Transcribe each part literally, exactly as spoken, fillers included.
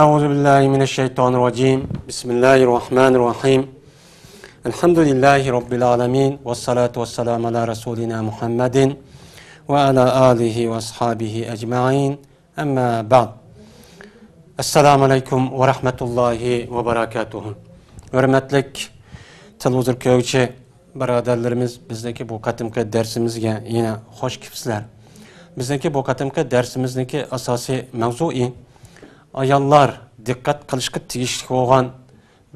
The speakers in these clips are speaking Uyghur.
أعوذ بالله من الشيطان الرجيم. بسم الله الرحمن الرحيم. الحمد لله رب العالمين. والصلاة والسلام على رسولنا محمد وعلى آله وأصحابه أجمعين. أما بعد. السلام عليكم ورحمة الله وبركاته. ھۆرمەتلىك تېلېۋىزور كۆرگۈچى بۇرادەرلىرىمىز، بىزنىڭكى بۇ قېتىمقى دەرسىمىزگە يەنە خوش كېلىپسىلەر. بىزنىڭكى بۇ قېتىمقى دەرسىمىزنىڭكى ئاساسىي مەۋزۇيى ئاياللار دىققەت قىلىشقا تېگىشلىك بولغان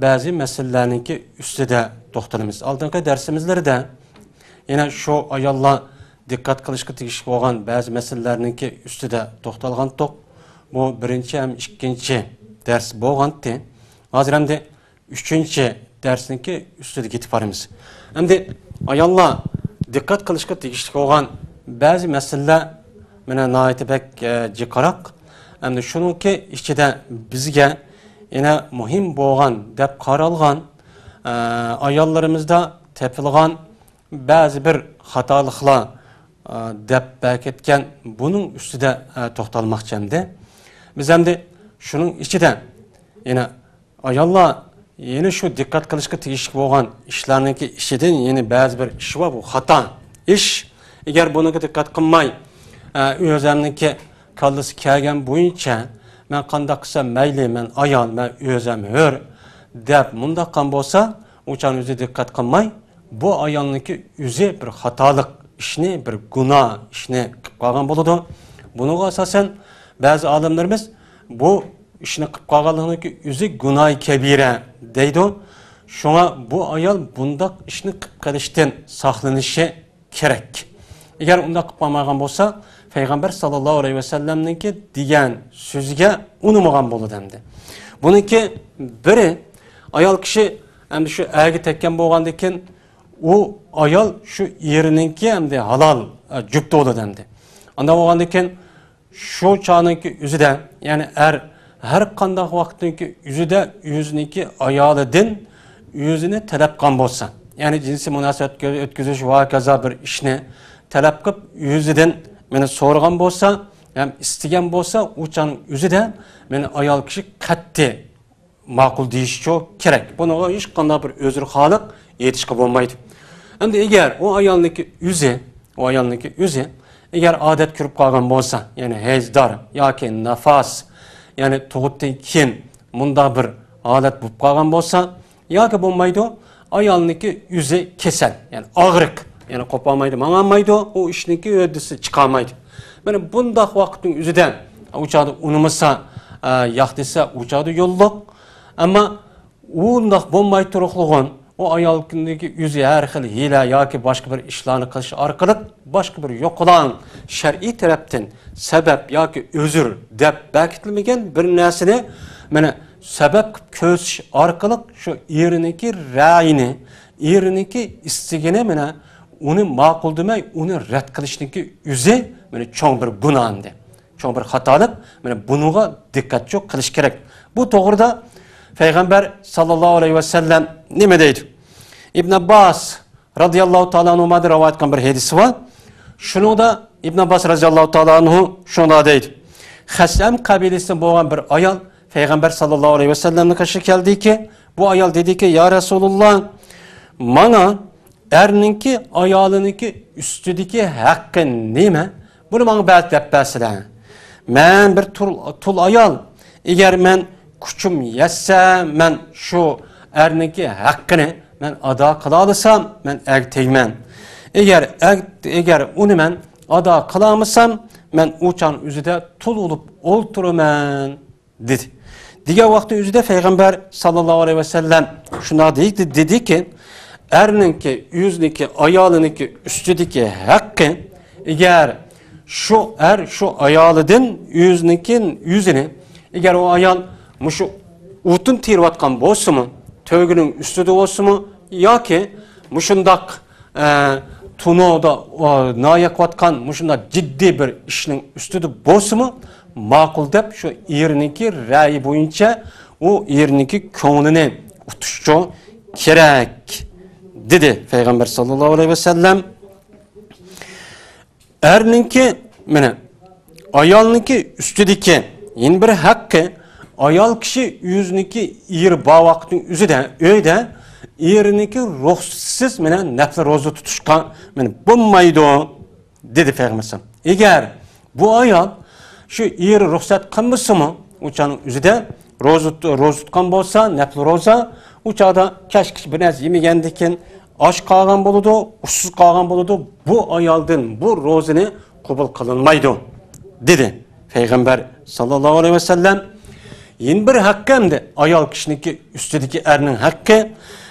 بەزى مەسىلىلەرنىڭكى ئۈستىدە توختىلىمىز. ئالدىنقى دەرسىمىزلەردە يەنە شۇ ئاياللار دىققەت قىلىشقا تېگىشلىك بولغان بەزى مەسىلىلەرنىڭكى ئۈستىدە توختالغانتۇق. بۇ بىرىنچى ھەم ئىككىنچى دەرس بولغانتى. ھازىر ئەمدى ئۈچىنچى دەرسنىڭكى ئۈستىدە كېتىپ بارىمىز. ئەمدى ئاياللار دىققەت قىلىشقا تېگىشلىك بولغان بەزى مەسىلىلەر مانا ناھايىتى بەك، ئە، جىقراق. ئەمدى شۇنىڭكى ئىچىدە بىزگە يەنە مۇھىم بولغان دەپ قارالغان، ئە، ئاياللىرىمىزدا تېپىلغان بەزى بىر خاتالىقلار، ئە، دەپ بەركەتكەن بۇنىڭ ئۈستىدە، ئە، توختالماقچى ئەمدى. بىز ئەمدى شۇنىڭ ئىچىدە يەنە ئاياللار يەنە شۇ دىققەت قىلىشقا تېگىشلىك بولغان ئىشلارنىڭكى ئىچىدىن يەنە بەزى بىر ئىش بار، بۇ خاتا ئىش. ئەگەر بۇنىڭغا دىققەت قىلماي، ئە، ئۆزەمنىڭكى كاللىسى كەلگەن بويىچە مەن قانداق قىلسام مەيلى، مەن ئايال، مەن ئۆزەم ھۆر دەپ مۇنداق قىلغان بولسا، ئۇ چاغ ئۆزى دىققەت قىلماي، بۇ ئايالنىڭكى ئۆزى بىر خاتالىق ئىشنى، بىر گۇناھ ئىشنى قىلىپ قالغان بولىدۇ. بۇنىڭغا ئاساسەن بەزى ئالىملىرىمىز بۇ ئىشنى قىلىپ قالغانلىقنىڭكى ئۆزى گۇناھى كەبىرە دەيدۇ. شۇڭا بۇ ئايال بۇنداق ئىشنى قىلىپ قېلىشتىن ساقلىنىشى كېرەك. ئەگەر ئۇنداق قىلىپ قالمايدىغان بولسا، پەيغەمبەر ساللاللاھۇ ئەلەيھى ۋەسەللەمنىڭكى دېگەن سۆزىگە ئۇنىمىغان بولىدۇ ئەمدى. بۇنىڭكى بىرى، ئايال كىشى ئەمدى شۇ ئەرگە تەگكەن بولغاندىن كېيىن، ئۇ ئايال شۇ ئېرىنىڭكى ئەمدى ھالال، ئە، جۈپتى بولىدۇ ئەمدى. ئانداق بولغاندىن كېيىن، شۇ چاغنىڭكى ئۆزىدە، يەنى ئەر ھەر قانداق ۋاقىتنىڭكى ئۆزىدە ئۆزىنىڭكى ئايالىدىن ئۆزىنى تەلەپ قىلغان بولسا، يەنى جىنسىي مۇناسىۋەت ئۆتكۈزۈش ۋە ھاكازا بىر ئىشنى تەلەپ قىلىپ، ئۆزىدىن مېنى سورىغان بولسا ھەم ئىستىگەن بولسا، ئۇ چاغنىڭ ئۆزىدە مېنى ئايال كىشى قەتئىي ماقۇل دېيىشچۇ كېرەك. بۇنىڭغا ھېچقانداق بىر ئۆزرىخالىق ئېيتىشقا بولمايدۇ. ئەمدى ئەگەر ئۇ ئايالنىڭكى ئۆزى، ئۇ ئايالنىڭكى ئۆزى، ئەگەر ئادەت كۆرۈپ قالغان بولسا، يەنى ھەيزدار ياكى نافاس، يەنى تۇغۇتتىن كېيىن مۇنداق بىر ھالەت بولۇپ قالغان بولسا، ياكى بولمايدۇ، ئايالنىڭكى ئۆزى كېسەل، يەنى ئاغرىق، يەنى قوپالمايدۇ، ماڭالمايدۇ، ئۇ ئىشنىڭكى ھۆددىسى چىقالمايدۇ. مانا بۇنداق ۋاقىتنىڭ ئۆزىدە ئۇ چاغدا ئۇنىمىسا، ئە، ياق دېسە، ئۇ چاغدا يوللۇق. ئەمما ئۇنداق بولماي تۇرۇقلۇغۇن، ئۇ ئايالنىڭكى ئۆزى ھەر خىل ھىيلە ياكى باشقا بىر ئىشلارنى قىلىش ئارقىلىق، باشقا بىر يوقىلاڭ شەرئىي تەرەپتىن سەۋەب ياكى ئۆزۈر دەپ بەكىتىلمىگەن بىر نەرسىنى، مانا، سەۋەب قىلىپ كۆرسىتىش ئارقىلىق شۇ ئېرىنىڭكى رەيىنى، ئېرىنىڭكى ئىستىكىنى، مانا، ئۇنى ماقۇل دېمەي، ئۇنى رەت قىلىشنىڭكى ئۆزى، مانا، چوڭ بىر گۇناھ ئەمدى. چوڭ بىر خاتالىق، مانا بۇنىڭغا دىققەتچۇ قىلىش كېرەك. بۇ توغرىدا پەيغەمبەر ساللاللاھۇ ئەلەيھى ۋەسەللەم نېمە دەيدۇ؟ ئىبن ئابباس رازىياللاھۇ تائالا ئەنھۇمادىن رىۋايەت قىلغان بىر ھەدىسى بار. شۇنىڭدا ئىبن ئابباس رازىياللاھۇ تائالا ئەنھۇ شۇنداق دەيدۇ. خەسئەم قەبىلىسىدىن بولغان بىر ئايال پەيغەمبەر ساللاللاھۇ ئەلەيھى ۋەسەللەمنىڭ قېشىغا كەلدىكى، بۇ ئايال دېدىكى، يا رەسۇلۇللا، ماڭا ئەرنىڭكى ئايالىنىڭكى ئۈستىدىكى ھەققى نېمە؟ بۇنى ماڭا بەزى دەپ بەرسىلە. مەن بىر تۇل، تۇل ئايال. ئەگەر مەن كۈچۈم يەتسە، مەن شۇ ئەرنىڭكى ھەققىنى مەن ئادا قىلالىسام، مەن ئەرگە تەگمەن. ئەگەر ئەر، ئەگەر ئۇنى مەن ئادا قىلالمىسام، مەن ئۇ چاغنىڭ ئۆزىدە تۇل بولۇپ ئولتۇرىمەن. دېدى. دېگەن ۋاقىتنىڭ ئۆزىدە پەيغەمبەر ساللاللاھۇ ئەلەيھى ۋەسەللەم شۇنداق دېدى، دېدىكى، ئەرنىڭكى، ئۆزىنىڭكى، ئايالىنىڭكى ئۈستىدىكى ھەققى، ئەگەر شۇ ئەر شۇ ئايالىدىن ئۆزىنىڭكى، ئۆزىنى، ئەگەر ئۇ ئايال مۇشۇ ئوتۇن تېرىۋاتقان بولسىمۇ، تۆگىنىڭ ئۈستىدە بولسىمۇ ياكى مۇشۇنداق ئە، تونۇردا، ئا، نان يېقىۋاتقان مۇشۇنداق جىددىي بىر ئىشنىڭ ئۈستىدە بولسىمۇ ماقۇل دەپ، شۇ ئېرىنىڭكى رەيى بويىچە ئۇ ئېرىنىڭكى كۆڭلىنى ئۇتۇشچۇ كېرەك، دېدى پەيغەمبەر ساللاللاھۇ ئەلەيھى ۋەسەللەم. ئەرنىڭكى، مانا، ئايالنىڭكى ئۈستىدىكى يەنە بىر ھەققى، ئايال كىشى ئۆزىنىڭكى ئېرى بار ۋاقىتنىڭ ئۆزىدە، ئۆيدە ئېرىنىڭكى رۇخسىتىسىز مانا نەپلى روزا تۇتۇشقا مانا بولمايدۇ، دېدى پەيغەمبەر. ئەگەر بۇ ئايال شۇ ئېرى رۇخسەت قىلمىسىمۇ، ئۇ چاغنىڭ ئۆزىدە روزا، روزا تۇتقان بولسا، نەپلى روزا، ئۇ چاغدا كەچكىچە بىر نەرسە يېمىگەندىن كېيىن ئاچ قالغان بولىدۇ، ئۇسسۇز قالغان بولىدۇ، بۇ ئايالدىن بۇ روزىنى قوبۇل قىلىنمايدۇ، دېدى پەيغەمبەر ساللاللاھۇ ئەلەيھى ۋەسەللەم. يەنە بىر ھەققى ئەمدى ئايال كىشىنىڭكى ئۈستىدىكى ئەرنىڭ ھەققى.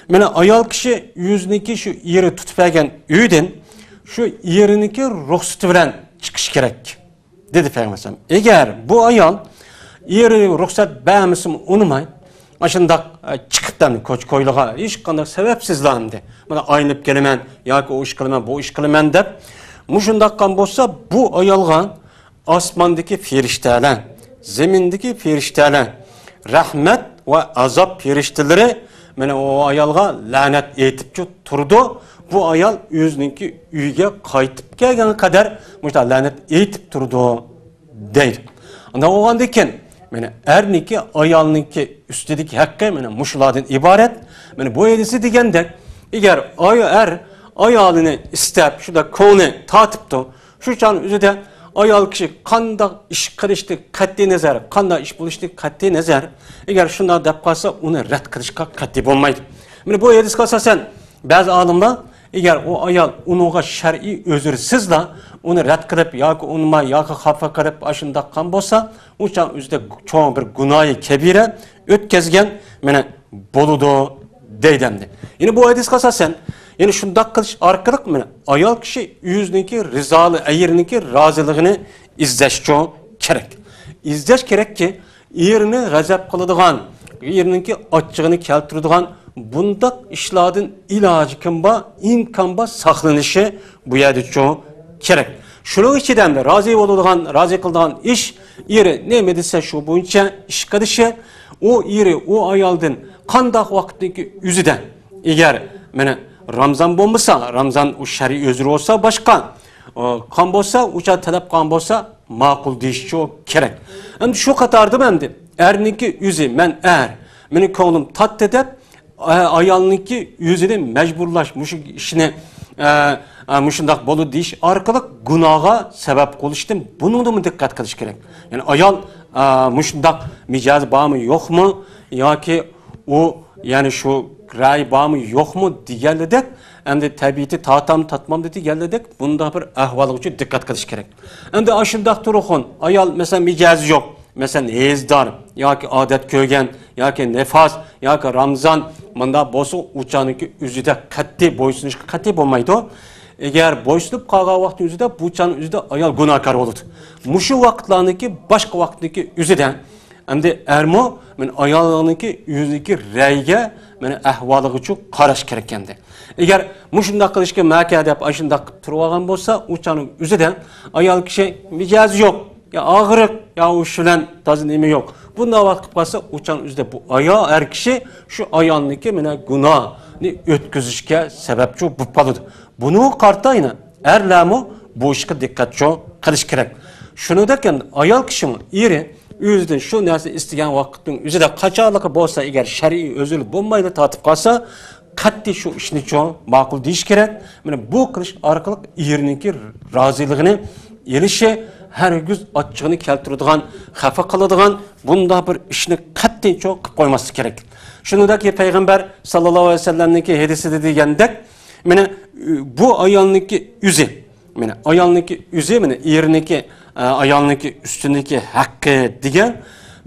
مانا ئايال كىشى ئۆزىنىڭكى شۇ ئېرى تۇتۇپ بەرگەن ئۆيدىن شۇ ئېرىنىڭكى رۇخسىتى بىلەن چىقىشى كېرەك، دېدى پەيغەمبەر. ئەگەر بۇ ئايال ئېرى رۇخسەت بەرمىسىمۇ ئۇنىماي، ئاشۇنداق، ئە، چىقىپ دەمدى كوچا-كويلىغا، ھېچقانداق سەۋەبسىزلا ئەمدى، مانا ئايلىنىپ كېلىمەن ياكى ئۇ ئىش قىلىمەن، بۇ ئىش قىلىمەن دەپ، مۇشۇنداق قىلغان بولسا، بۇ ئايالغا ئاسماندىكى پېرىشتەلەر، زېمىندىكى پېرىشتەلەر، رەھمەت ۋە ئازاب پېرىشتىلىرى مانا ئۇ ئايالغا لەنەت ئېيتىپچۇ تۇرىدۇ. بۇ ئايال ئۆزىنىڭكى ئۆيىگە قايتىپ كەلگەنگە قەدەر مۇشۇنداق لەنەت ئېيتىپ تۇرىدۇ، دەيدۇ. ئۇنداق بولغاندىن كېيىن، مانا ئەرنىڭكى، ئايالنىڭكى ئۈستىدىكى ھەققى مانا مۇشۇلاردىن ئىبارەت. مانا بۇ ھەدىستە دېگەندەك، ئەگەر ئاي-، ئەر ئايالىنى ئىستەپ، شۇنداق كۆڭلى تارتىپتۇ، شۇ چاغنىڭ ئۆزىدە ئايال كىشى قانداق ئىش قىلىشتىن قەتئىي نەزەر، قانداق ئىش بولۇشتىن قەتئىي نەزەر، ئەگەر شۇنداق دەپ قالسا، ئۇنى رەت قىلىشقا قەتئىي بولمايدۇ. مانا بۇ ھەدىسكە ئاساسەن، بەزى ئالىملار، ئەگەر ئۇ ئايال ئۇنىڭغا شەرئىي ئۆزرسىزلا ئۇنى رەت قىلىپ ياكى ئۇنىماي ياكى خاپا قىلىپ ئاشۇنداق قىلغان بولسا، ئۇ چاغ ئۆزىدە چوڭ بىر گۇناھى كەبىرە ئۆتكەزگەن مانا بولىدۇ، دەيدۇ ئەمدى. يەنە بۇ ھەدىسكە ئاساسەن، يەنە شۇنداق قىلىش ئارقىلىق مانا ئايال كىشى ئۆزىنىڭكى رىزالىقى، ئەرىنىڭكى رازىلىقىنى ئىزدەشچۇ كېرەك. ئىزدەش كېرەككى، ئېرىنى غەزەپ قىلىدىغان، ئېرىنىڭكى ئاچچىقىنى كەلتۈرىدىغان بۇنداق ئىشلاردىن ئىلاجى كىم بار، ئىمكان بار ساقلىنىشى بۇ يەردىچۇ كېرەك. شۇنىڭ ئىچىدە ئەمدى رازى بولىدىغان، رازى قىلىدىغان ئىش، ئېرى نېمە دېسە شۇ بويىچە ئىش قىلىشى، ئۇ ئېرى ئۇ ئايالدىن قانداق ۋاقىتنىڭكى ئۆزىدە، ئەگەر مانا رامزان بولمىسا، رامزان ئۇ شەرئىي ئۆزرى بولسا باشقا، ئۇ قان بولسا، ئۇ چاغ تەلەپ قىلغان بولسا، ماقۇل دېيىشچۇ كېرەك. ئەمدى شۇ قاتاردىمۇ ئەمدى ئەرنىڭكى ئۆزى، مەن ئەر، مېنىڭ كۆڭلۈم تارتتى دەپ، ئا-، ئايالنىڭكى ئۆزىنى مەجبۇرلاش، مۇشۇ ئىشنى، ئە، ئە، مۇشۇنداق بولدى دېيىش ئارقىلىق گۇناھقا سەۋەب قىلىشتىن بۇنىڭدىمۇ دىققەت قىلىش كېرەك. يەنى ئايال، ئە، مۇشۇنداق مىجەزى بارمۇ يوقمۇ ياكى ئۇ، يەنى شۇ رەي بارمۇ يوقمۇ دېگەنلىدەك، ئەمدى تەبىئىتى تارتامدۇ تارتمامدۇ دېگەنلىدەك، بۇنداق بىر ئەھۋالغىچۇ دىققەت قىلىش كېرەك. ئەمدى ئاشۇنداق تۇرغۇن ئايال، مەسىلەن، مىجەزى يوق، مەسىلەن، ھېزدار ياكى ئادەت كۆرگەن ياكى نىفاس ياكى رامزان، مۇنداق بولسا ئۇ چاغنىڭكى ئۆزىدە قەتئىي بويسۇنۇشقا قەتئىي بولمايدۇ. ئەگەر بويسۇنۇپ قالغان ۋاقىتنىڭ ئۆزىدە، بۇ چاغنىڭ ئۆزىدە ئايال گۇناھكار بولىدۇ. مۇشۇ ۋاقىتلارنىڭكى، باشقا ۋاقىتنىڭكى ئۆزىدە ئەمدى ئەرمۇ مانا ئايالىنىڭكى ئۆزىنىڭكى رەيگە، مانا ئەھۋالىغىچۇ قاراش كېرەك ئەمدى. ئەگەر مۇشۇنداق قىلىشقا مەكە دەپ ئاشۇنداق قىلىپ تۇرۇۋالغان بولسا، ئۇ چاغنىڭ ئۆزىدە ئايال كىشى مىجەزى يوق، يا ئاغرىق، يا ئۇ شۇ بىلەن تازا نېمە يوق. بۇنداق ۋاقىت قىلىپ قالسا، ئۇ چاغنىڭ ئۆزىدە بۇ ئايال، ئەر كىشى شۇ ئايالنىڭكى مانا گۇناھنى ئۆتكۈزۈشكە سەۋەبچۇ بولۇپ قالىدۇ. بۇنىڭغا قارىتا يەنە ئەرلەرمۇ بۇ ئىشقا دىققەتچۇ قىلىش كېرەك. شۇنىڭدەك ئەمدى ئايال كىشىمۇ ئېرى ئۆزىدىن شۇ نەرسە ئىستىگەن ۋاقىتنىڭ ئۆزىدە قاچانلىقى بولسا، ئەگەر شەرئىي ئۆزرى بولمايلا تارتىپ قالسا، قەتئىي شۇ ئىشنىچۇ ماقۇل دېيىش كېرەك. مانا بۇ قىلىش ئارقىلىق ئېرىنىڭكى رازىلىقىنى ئېلىشى، ھەرگىز ئاچچىقىنى كەلتۈرىدىغان، خەپە قىلىدىغان بۇنداق بىر ئىشنى قەتئىيچۇ قىلىپ قويماسلىق كېرەك. شۇنىڭدەك پەيغەمبەر ساللاللاھۇ ئەلەيھى ۋەسەللەمنىڭكى ھەدىسىدە دېگەندەك، مانا بۇ ئايالنىڭكى ئۆزى، مانا ئايالنىڭكى ئۆزى، مانا ئېرىنىڭكى، ئە، ئايالنىڭكى ئۈستىدىكى ھەققى دېگەن،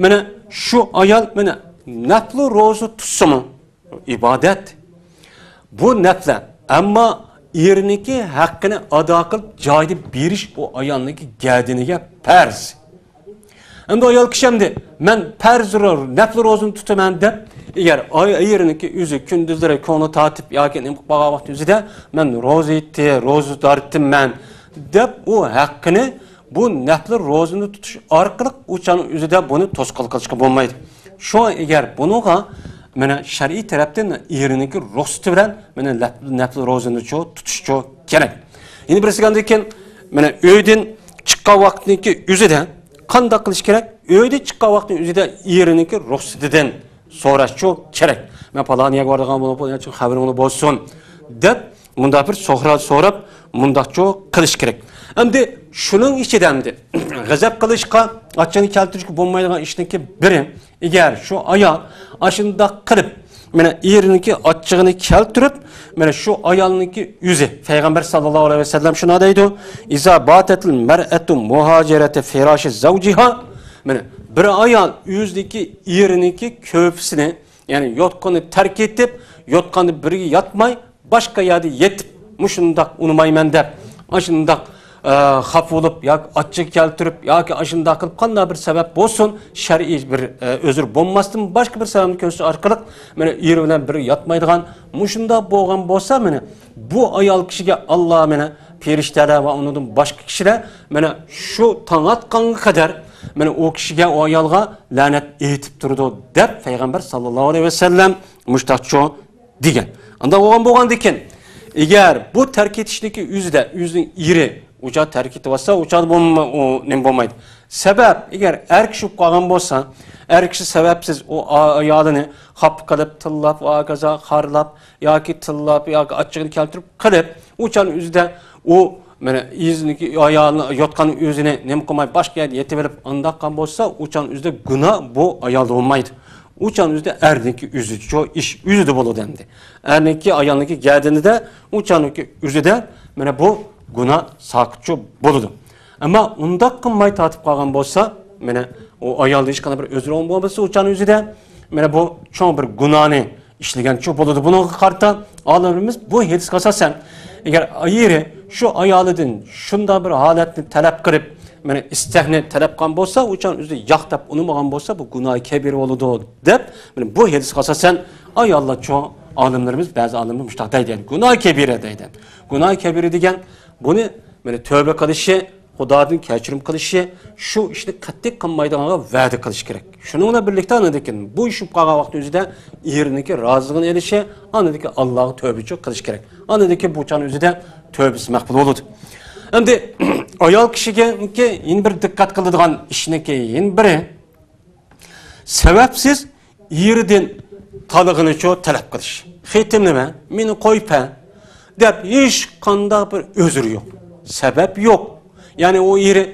مانا شۇ ئايال مانا نەپلى روزا تۇتسىمۇ، ئىبادەت، بۇ نەپلە، ئەمما ئېرىنىڭكى ھەققىنى ئادا قىلىپ جايىدا بېرىش ئۇ ئايالنىڭكى گەدىنىگە پەرز. ئەمدى ئايال كىشى ئەمدى، مەن پەرز رو-، نەپلى روزىنى تۇتىمەن دەپ، ئەگەر ئاي-، ئېرىنىڭكى ئۆزى كۈندۈزلىرى كۆڭلى تارتىپ ياكى نېمە قىلىپ قالغان ۋاقتى ئۆزىدە، مەن روزا ئېيتتى، روزا تارتتىم مەن دەپ، ئۇ ھەققىنى بۇ نەپلى روزىنى تۇتۇش ئارقىلىق ئۇ چاغنىڭ ئۆزىدە بۇنى توسقۇنلۇق قىلىشقا بولمايدۇ. شۇڭا ئەگەر بۇنىڭغا مانا شەرئىي تەرەپتىن ئېرىنىڭكى رۇخسىتى بىلەن مانا نەپ-، نەپلى روزىنىچۇ تۇتۇشچۇ كېرەك. يەنە بىرسىگە ئاندىن كېيىن مانا ئۆيدىن چىققان ۋاقىتنىڭكى ئۆزىدە قانداق قىلىش كېرەك؟ ئۆيدىن چىققان ۋاقتىنىڭ ئۆزىدە ئېرىنىڭكى رۇخسىتىدىن سوراشچۇ كېرەك. مەن پالان يەرگە بارىدىغان بولۇپ، خەۋىرىڭلار بولسۇن، دەپ مۇنداق بىر سوئال سوراپ، مۇنداقچۇ قىلىش كېرەك. ئەمدى شۇنىڭ ئىچىدە ئەمدى غەزەپ قىلىشقا، ئاچچىقنى كەلتۈرۈشكە بولمايدىغان ئىشنىڭكى بىرى، ئەگەر شۇ ئايال ئاشۇنداق قىلىپ، مانا ئېرىنىڭكى ئاچچىقىنى كەلتۈرۈپ، مانا شۇ ئايالنىڭكى ئۆزى، پەيغەمبەر ساللاللاھۇ ئەلەيھى ۋەسەللەم شۇنداق دەيدۇ، «ئىزا باتەتىل مەرئەتۇ مۇھاجىرەتە فىراشى زەۋجىھا.» مانا بىر ئايال ئۆزىنىڭكى ئېرىنىڭكى كۆرپىسىنى، يەنى يوتقىنى تەرك ئېتىپ، يوتقاندا بىرگە ياتماي، باشقا يەردە يېتىپ، مۇشۇنداق ئۇنىمايمەن دەپ، ئاشۇنداق، ئە، خاپا بولۇپ ياكى ئاچچىق كەلتۈرۈپ ياكى ئاشۇنداق قىلىپ قانداق بىر سەۋەب بولسۇن، شەرئىي بىر، ئە، ئۆزرى بولماستىن باشقا بىر سەۋەبنى كۆرسىتىش ئارقىلىق مانا ئېرى بىلەن بىرگە ياتمايدىغان مۇشۇنداق بولغان بولسا، مانا بۇ ئايال كىشىگە ئاللا مانا پېرىشتەلەر ۋە ئۇنىڭدىن باشقا كىشىلەر مانا شۇ تاڭ ئاتقانغا قەدەر مانا ئۇ كىشىگە، ئۇ ئايالغا لەنەت ئېيتىپ تۇرىدۇ دەپ پەيغەمبەر ساللاللاھۇ ئەلەيھى ۋەسەللەم مۇشتاقچۇ دېگەن. ئانداق بولغان بولغاندىكىن، ئەگەر بۇ تەرك ئېتىشنىكى ئۆزىدە ئۆزىنىڭ ئېرى ئۇچا تەرك ئېتىۋاتسا، ئۇچا بولما-، ئۇ نېمە بولمايدۇ. سەۋەب، ئەگەر ئەر كىشى بولۇپ قالغان بولسا، ئەر كىشى سەۋەبسىز ئۇ ئا-، ئايالىنى خاپا قىلىپ، تىللاپ، ۋاكازا خارلاپ ياكى تىللاپ ياكى ئاچچىقىنى كەلتۈرۈپ قىلىپ، ئۇچان ئۆزىدە ئۇ مانا ئۆزىنىڭكى ئايالىنى يوتقان ئۆزىنى نېمە قىلماي باشقا يەردە يېتىۋېلىپ ئانداق قىلغان بولسا، ئۇچان ئۆزىدە گۇناھ بۇ ئايالدا بولمايدۇ. ئۇچان ئۆزىدە ئەرنىڭكى ئۆزىچۇ ئىش ئۆزىدە بولىدۇ ئەمدى. ئەرنىڭكى ئايالنىڭكى گەدىنىدە، ئۇچاننىڭكى ئۆزىدە مانا بۇ گۇناھ ساقىتچۇ بولىدۇ. ئەمما ئۇنداق قىلماي تارتىپ قالغان بولسا، مانا ئۇ ئايالدا ھېچقانداق بىر ئۆزرە بولمىسا، ئۇچان ئۆزىدە مانا بۇ چوڭ بىر گۇناھنى ئىشلىگەنچۇ بولىدۇ. بۇنىڭغا قارىتا ئالىملىرىمىز بۇ ھەدىسكە ئاساسەن، ئەگەر ئېرى شۇ ئايالىدىن شۇنداق بىر ھالەتنى تەلەپ قىلىپ، مانا ئىستەكنى تەلەپ قىلغان بولسا، ئۇچان ئۆزى ياق دەپ ئۇنىمىغان بولسا، بۇ گۇناھ كەبىرە بولىدۇ دەپ، مانا بۇ ھەدىسكە ئاساسەن ئاياللارچۇ ئالىملىرىمىز، بەزى ئالىملار مۇشۇنداق دەيدۇ، گۇناھ كەبىرە دەيدۇ. گۇناھ كەبىرە دېگەن بۇنى مانا تۆبە قىلىشى، خۇدادىن كەچۈرۈم قىلىشى، شۇ ئىشنى قەتئىي قىلمايدىغانغا ۋەدە قىلىش كېرەك. شۇنىڭ بىلەن بىرلىكتە ئاندىن كېيىن بۇ ئىش بولۇپ قالغان ۋاقىتنىڭ ئۆزىدە ئېرىنىڭكى رازىلىقىنى ئېلىشى، ئاندىن كېيىن ئاللاغا تۆبىچۇ قىلىش كېرەك. ئاندىن كېيىن بۇ چاغنىڭ ئۆزىدە تۆبىسى مەقبۇل بولىدۇ. ئەمدى ئايال كىشىگە يەنە بىر دىققەت قىلىدىغان ئىشنىڭكى يەنە بىرى، سەۋەبسىز ئېرىدىن تالىقىنىچۇ تەلەپ قىلىش. خېتىمنى بەر، مېنى قويۇپ بەر دەپ ھېچقانداق بىر ئۆزرى يوق. سەۋەب يوق. يەنى ئۇ ئېرى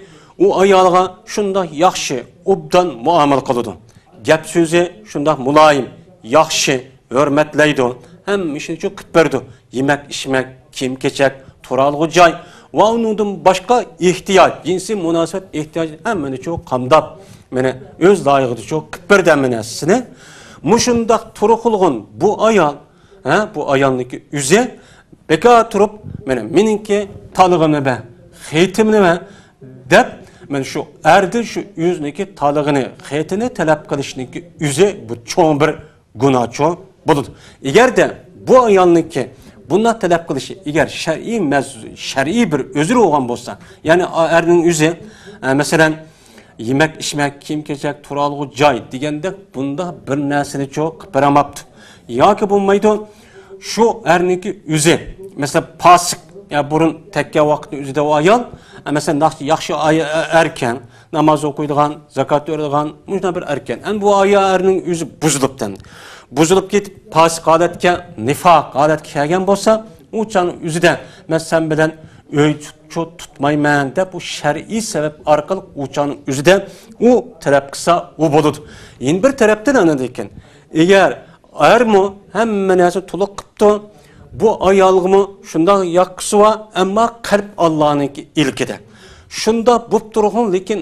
ئۇ ئايالغا شۇنداق ياخشى، ئوبدان مۇئامىلە قىلىدۇ. گەپ سۆزى شۇنداق مۇلايىم، ياخشى، ھۆرمەتلەيدۇ. ھەممە ئىشنىچۇ قىلىپ بېرىدۇ. يېمەك، ئىچمەك، كىيىم-كېچەك، تۇرالغۇ جاي ۋە ئۇنىڭدىن باشقا ئېھتىياج، جىنسىي مۇناسىۋەت ئېھتىياجى ھەممىنىچۇ قامداپ، مانا ئۆز لايىقىدىچۇ قىلىپ بېرىدۇ ھەممە نەرسىسىنى. مۇشۇنداق تۇرۇقلىغان بۇ ئايال، ھە، بۇ ئايالنىڭكى ئۆزى بىكار تۇرۇپ، مانا مېنىڭكى تالىقىمنى بەر، خېتىمنى بەر دەپ، مانا شۇ ئەردىن شۇ ئۆزىنىڭكى تالىقىنى، خېتىنى تەلەپ قىلىشنىڭكى ئۆزى بۇ چوڭ بىر گۇناھچۇ بولىدۇ. ئەگەردە بۇ ئايالنىڭكى بۇنداق تەلەپ قىلىشى ئەگەر شەرئىي مەز-، شەرئىي بىر ئۆزرى بولغان بولسا، يەنى ئا-، ئەرنىڭ ئۆزى، ئە، مەسىلەن، يېمەك، ئىچمەك، كىيىم-كېچەك، تۇرالغۇ جاي دېگەندەك بۇنداق بىر نەرسىنىچۇ قىلىپ بېرەلمەپتۇ. ياكى بولمايدۇ، شۇ ئەرنىڭكى ئۆزى، مەسىلەن، پاسىق، يا بۇرۇن تەگكەن ۋاقىتنىڭ ئۆزىدە ئۇ ئايال، ئە، مەسىلەن، ناخشا-، ياخشى ئاي-، ئە-، ئەركەن، ناماز ئوقۇيدىغان، زاكات بېرىدىغان، مۇشۇنداق بىر ئەركەن. ئەمدى بۇ ئايال ئەرنىڭ ئۆزى بۇزۇلۇپتۇ ئەمدى. بۇزۇلۇپ كېتىپ، پاسىق ھالەتكە، نىفاق ھالەتكە كەلگەن بولسا، ئۇ چاغنىڭ ئۆزىدە مەن سەن بىلەن ئۆي تۇت-، تۇتمايمەن دەپ، ئۇ شەرئىي سەۋەب ئارقىلىق ئۇ چاغنىڭ ئۆزىدە ئۇ تەلەپ قىلسا، ئۇ بولىدۇ. يەنە بىر تەرەپتىن ئاندىن كېيىن، ئەگەر ئەرمۇ ھەممە نەرسە تولۇق قىپتۇ، بۇ ئايالغىمۇ شۇنداق ياققۇسى بار، ئەمما قەلب ئاللانىڭكى ئىلكىدە. شۇنداق بوپ تۇرغۇن، لېكىن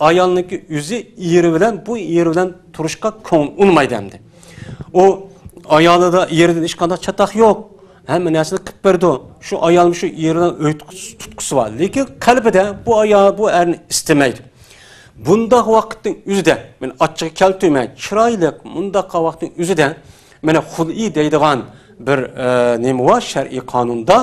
ئايالنىڭكى ئۆزى ئېرى بىلەن، بۇ ئېرى بىلەن تۇرۇشقا كۆڭلى ئۇنىمايدۇ ئەمدى. ئۇ ئايالىدا ئېرىدىن ھېچقانداق چاتاق يوق. ھەممە نەرسىنى قىلىپ بېرىدۇ. شۇ ئايالمۇ شۇ ئېرىنىڭ ئۆي تۇتقۇسى بار. لېكىن قەلبىدە بۇ ئايال، بۇ ئەرنى ئىستىمەيدۇ. بۇنداق ۋاقىتنىڭ ئۆزىدە، مەن ئاچچىقى كەلتۈرمەي، چىرايلىق، مۇنداق ۋاقىتنىڭ ئۆزىدە، مانا خۇلئى دەيدىغان بىر، ئە، نېمە بار شەرئىي قانۇندا،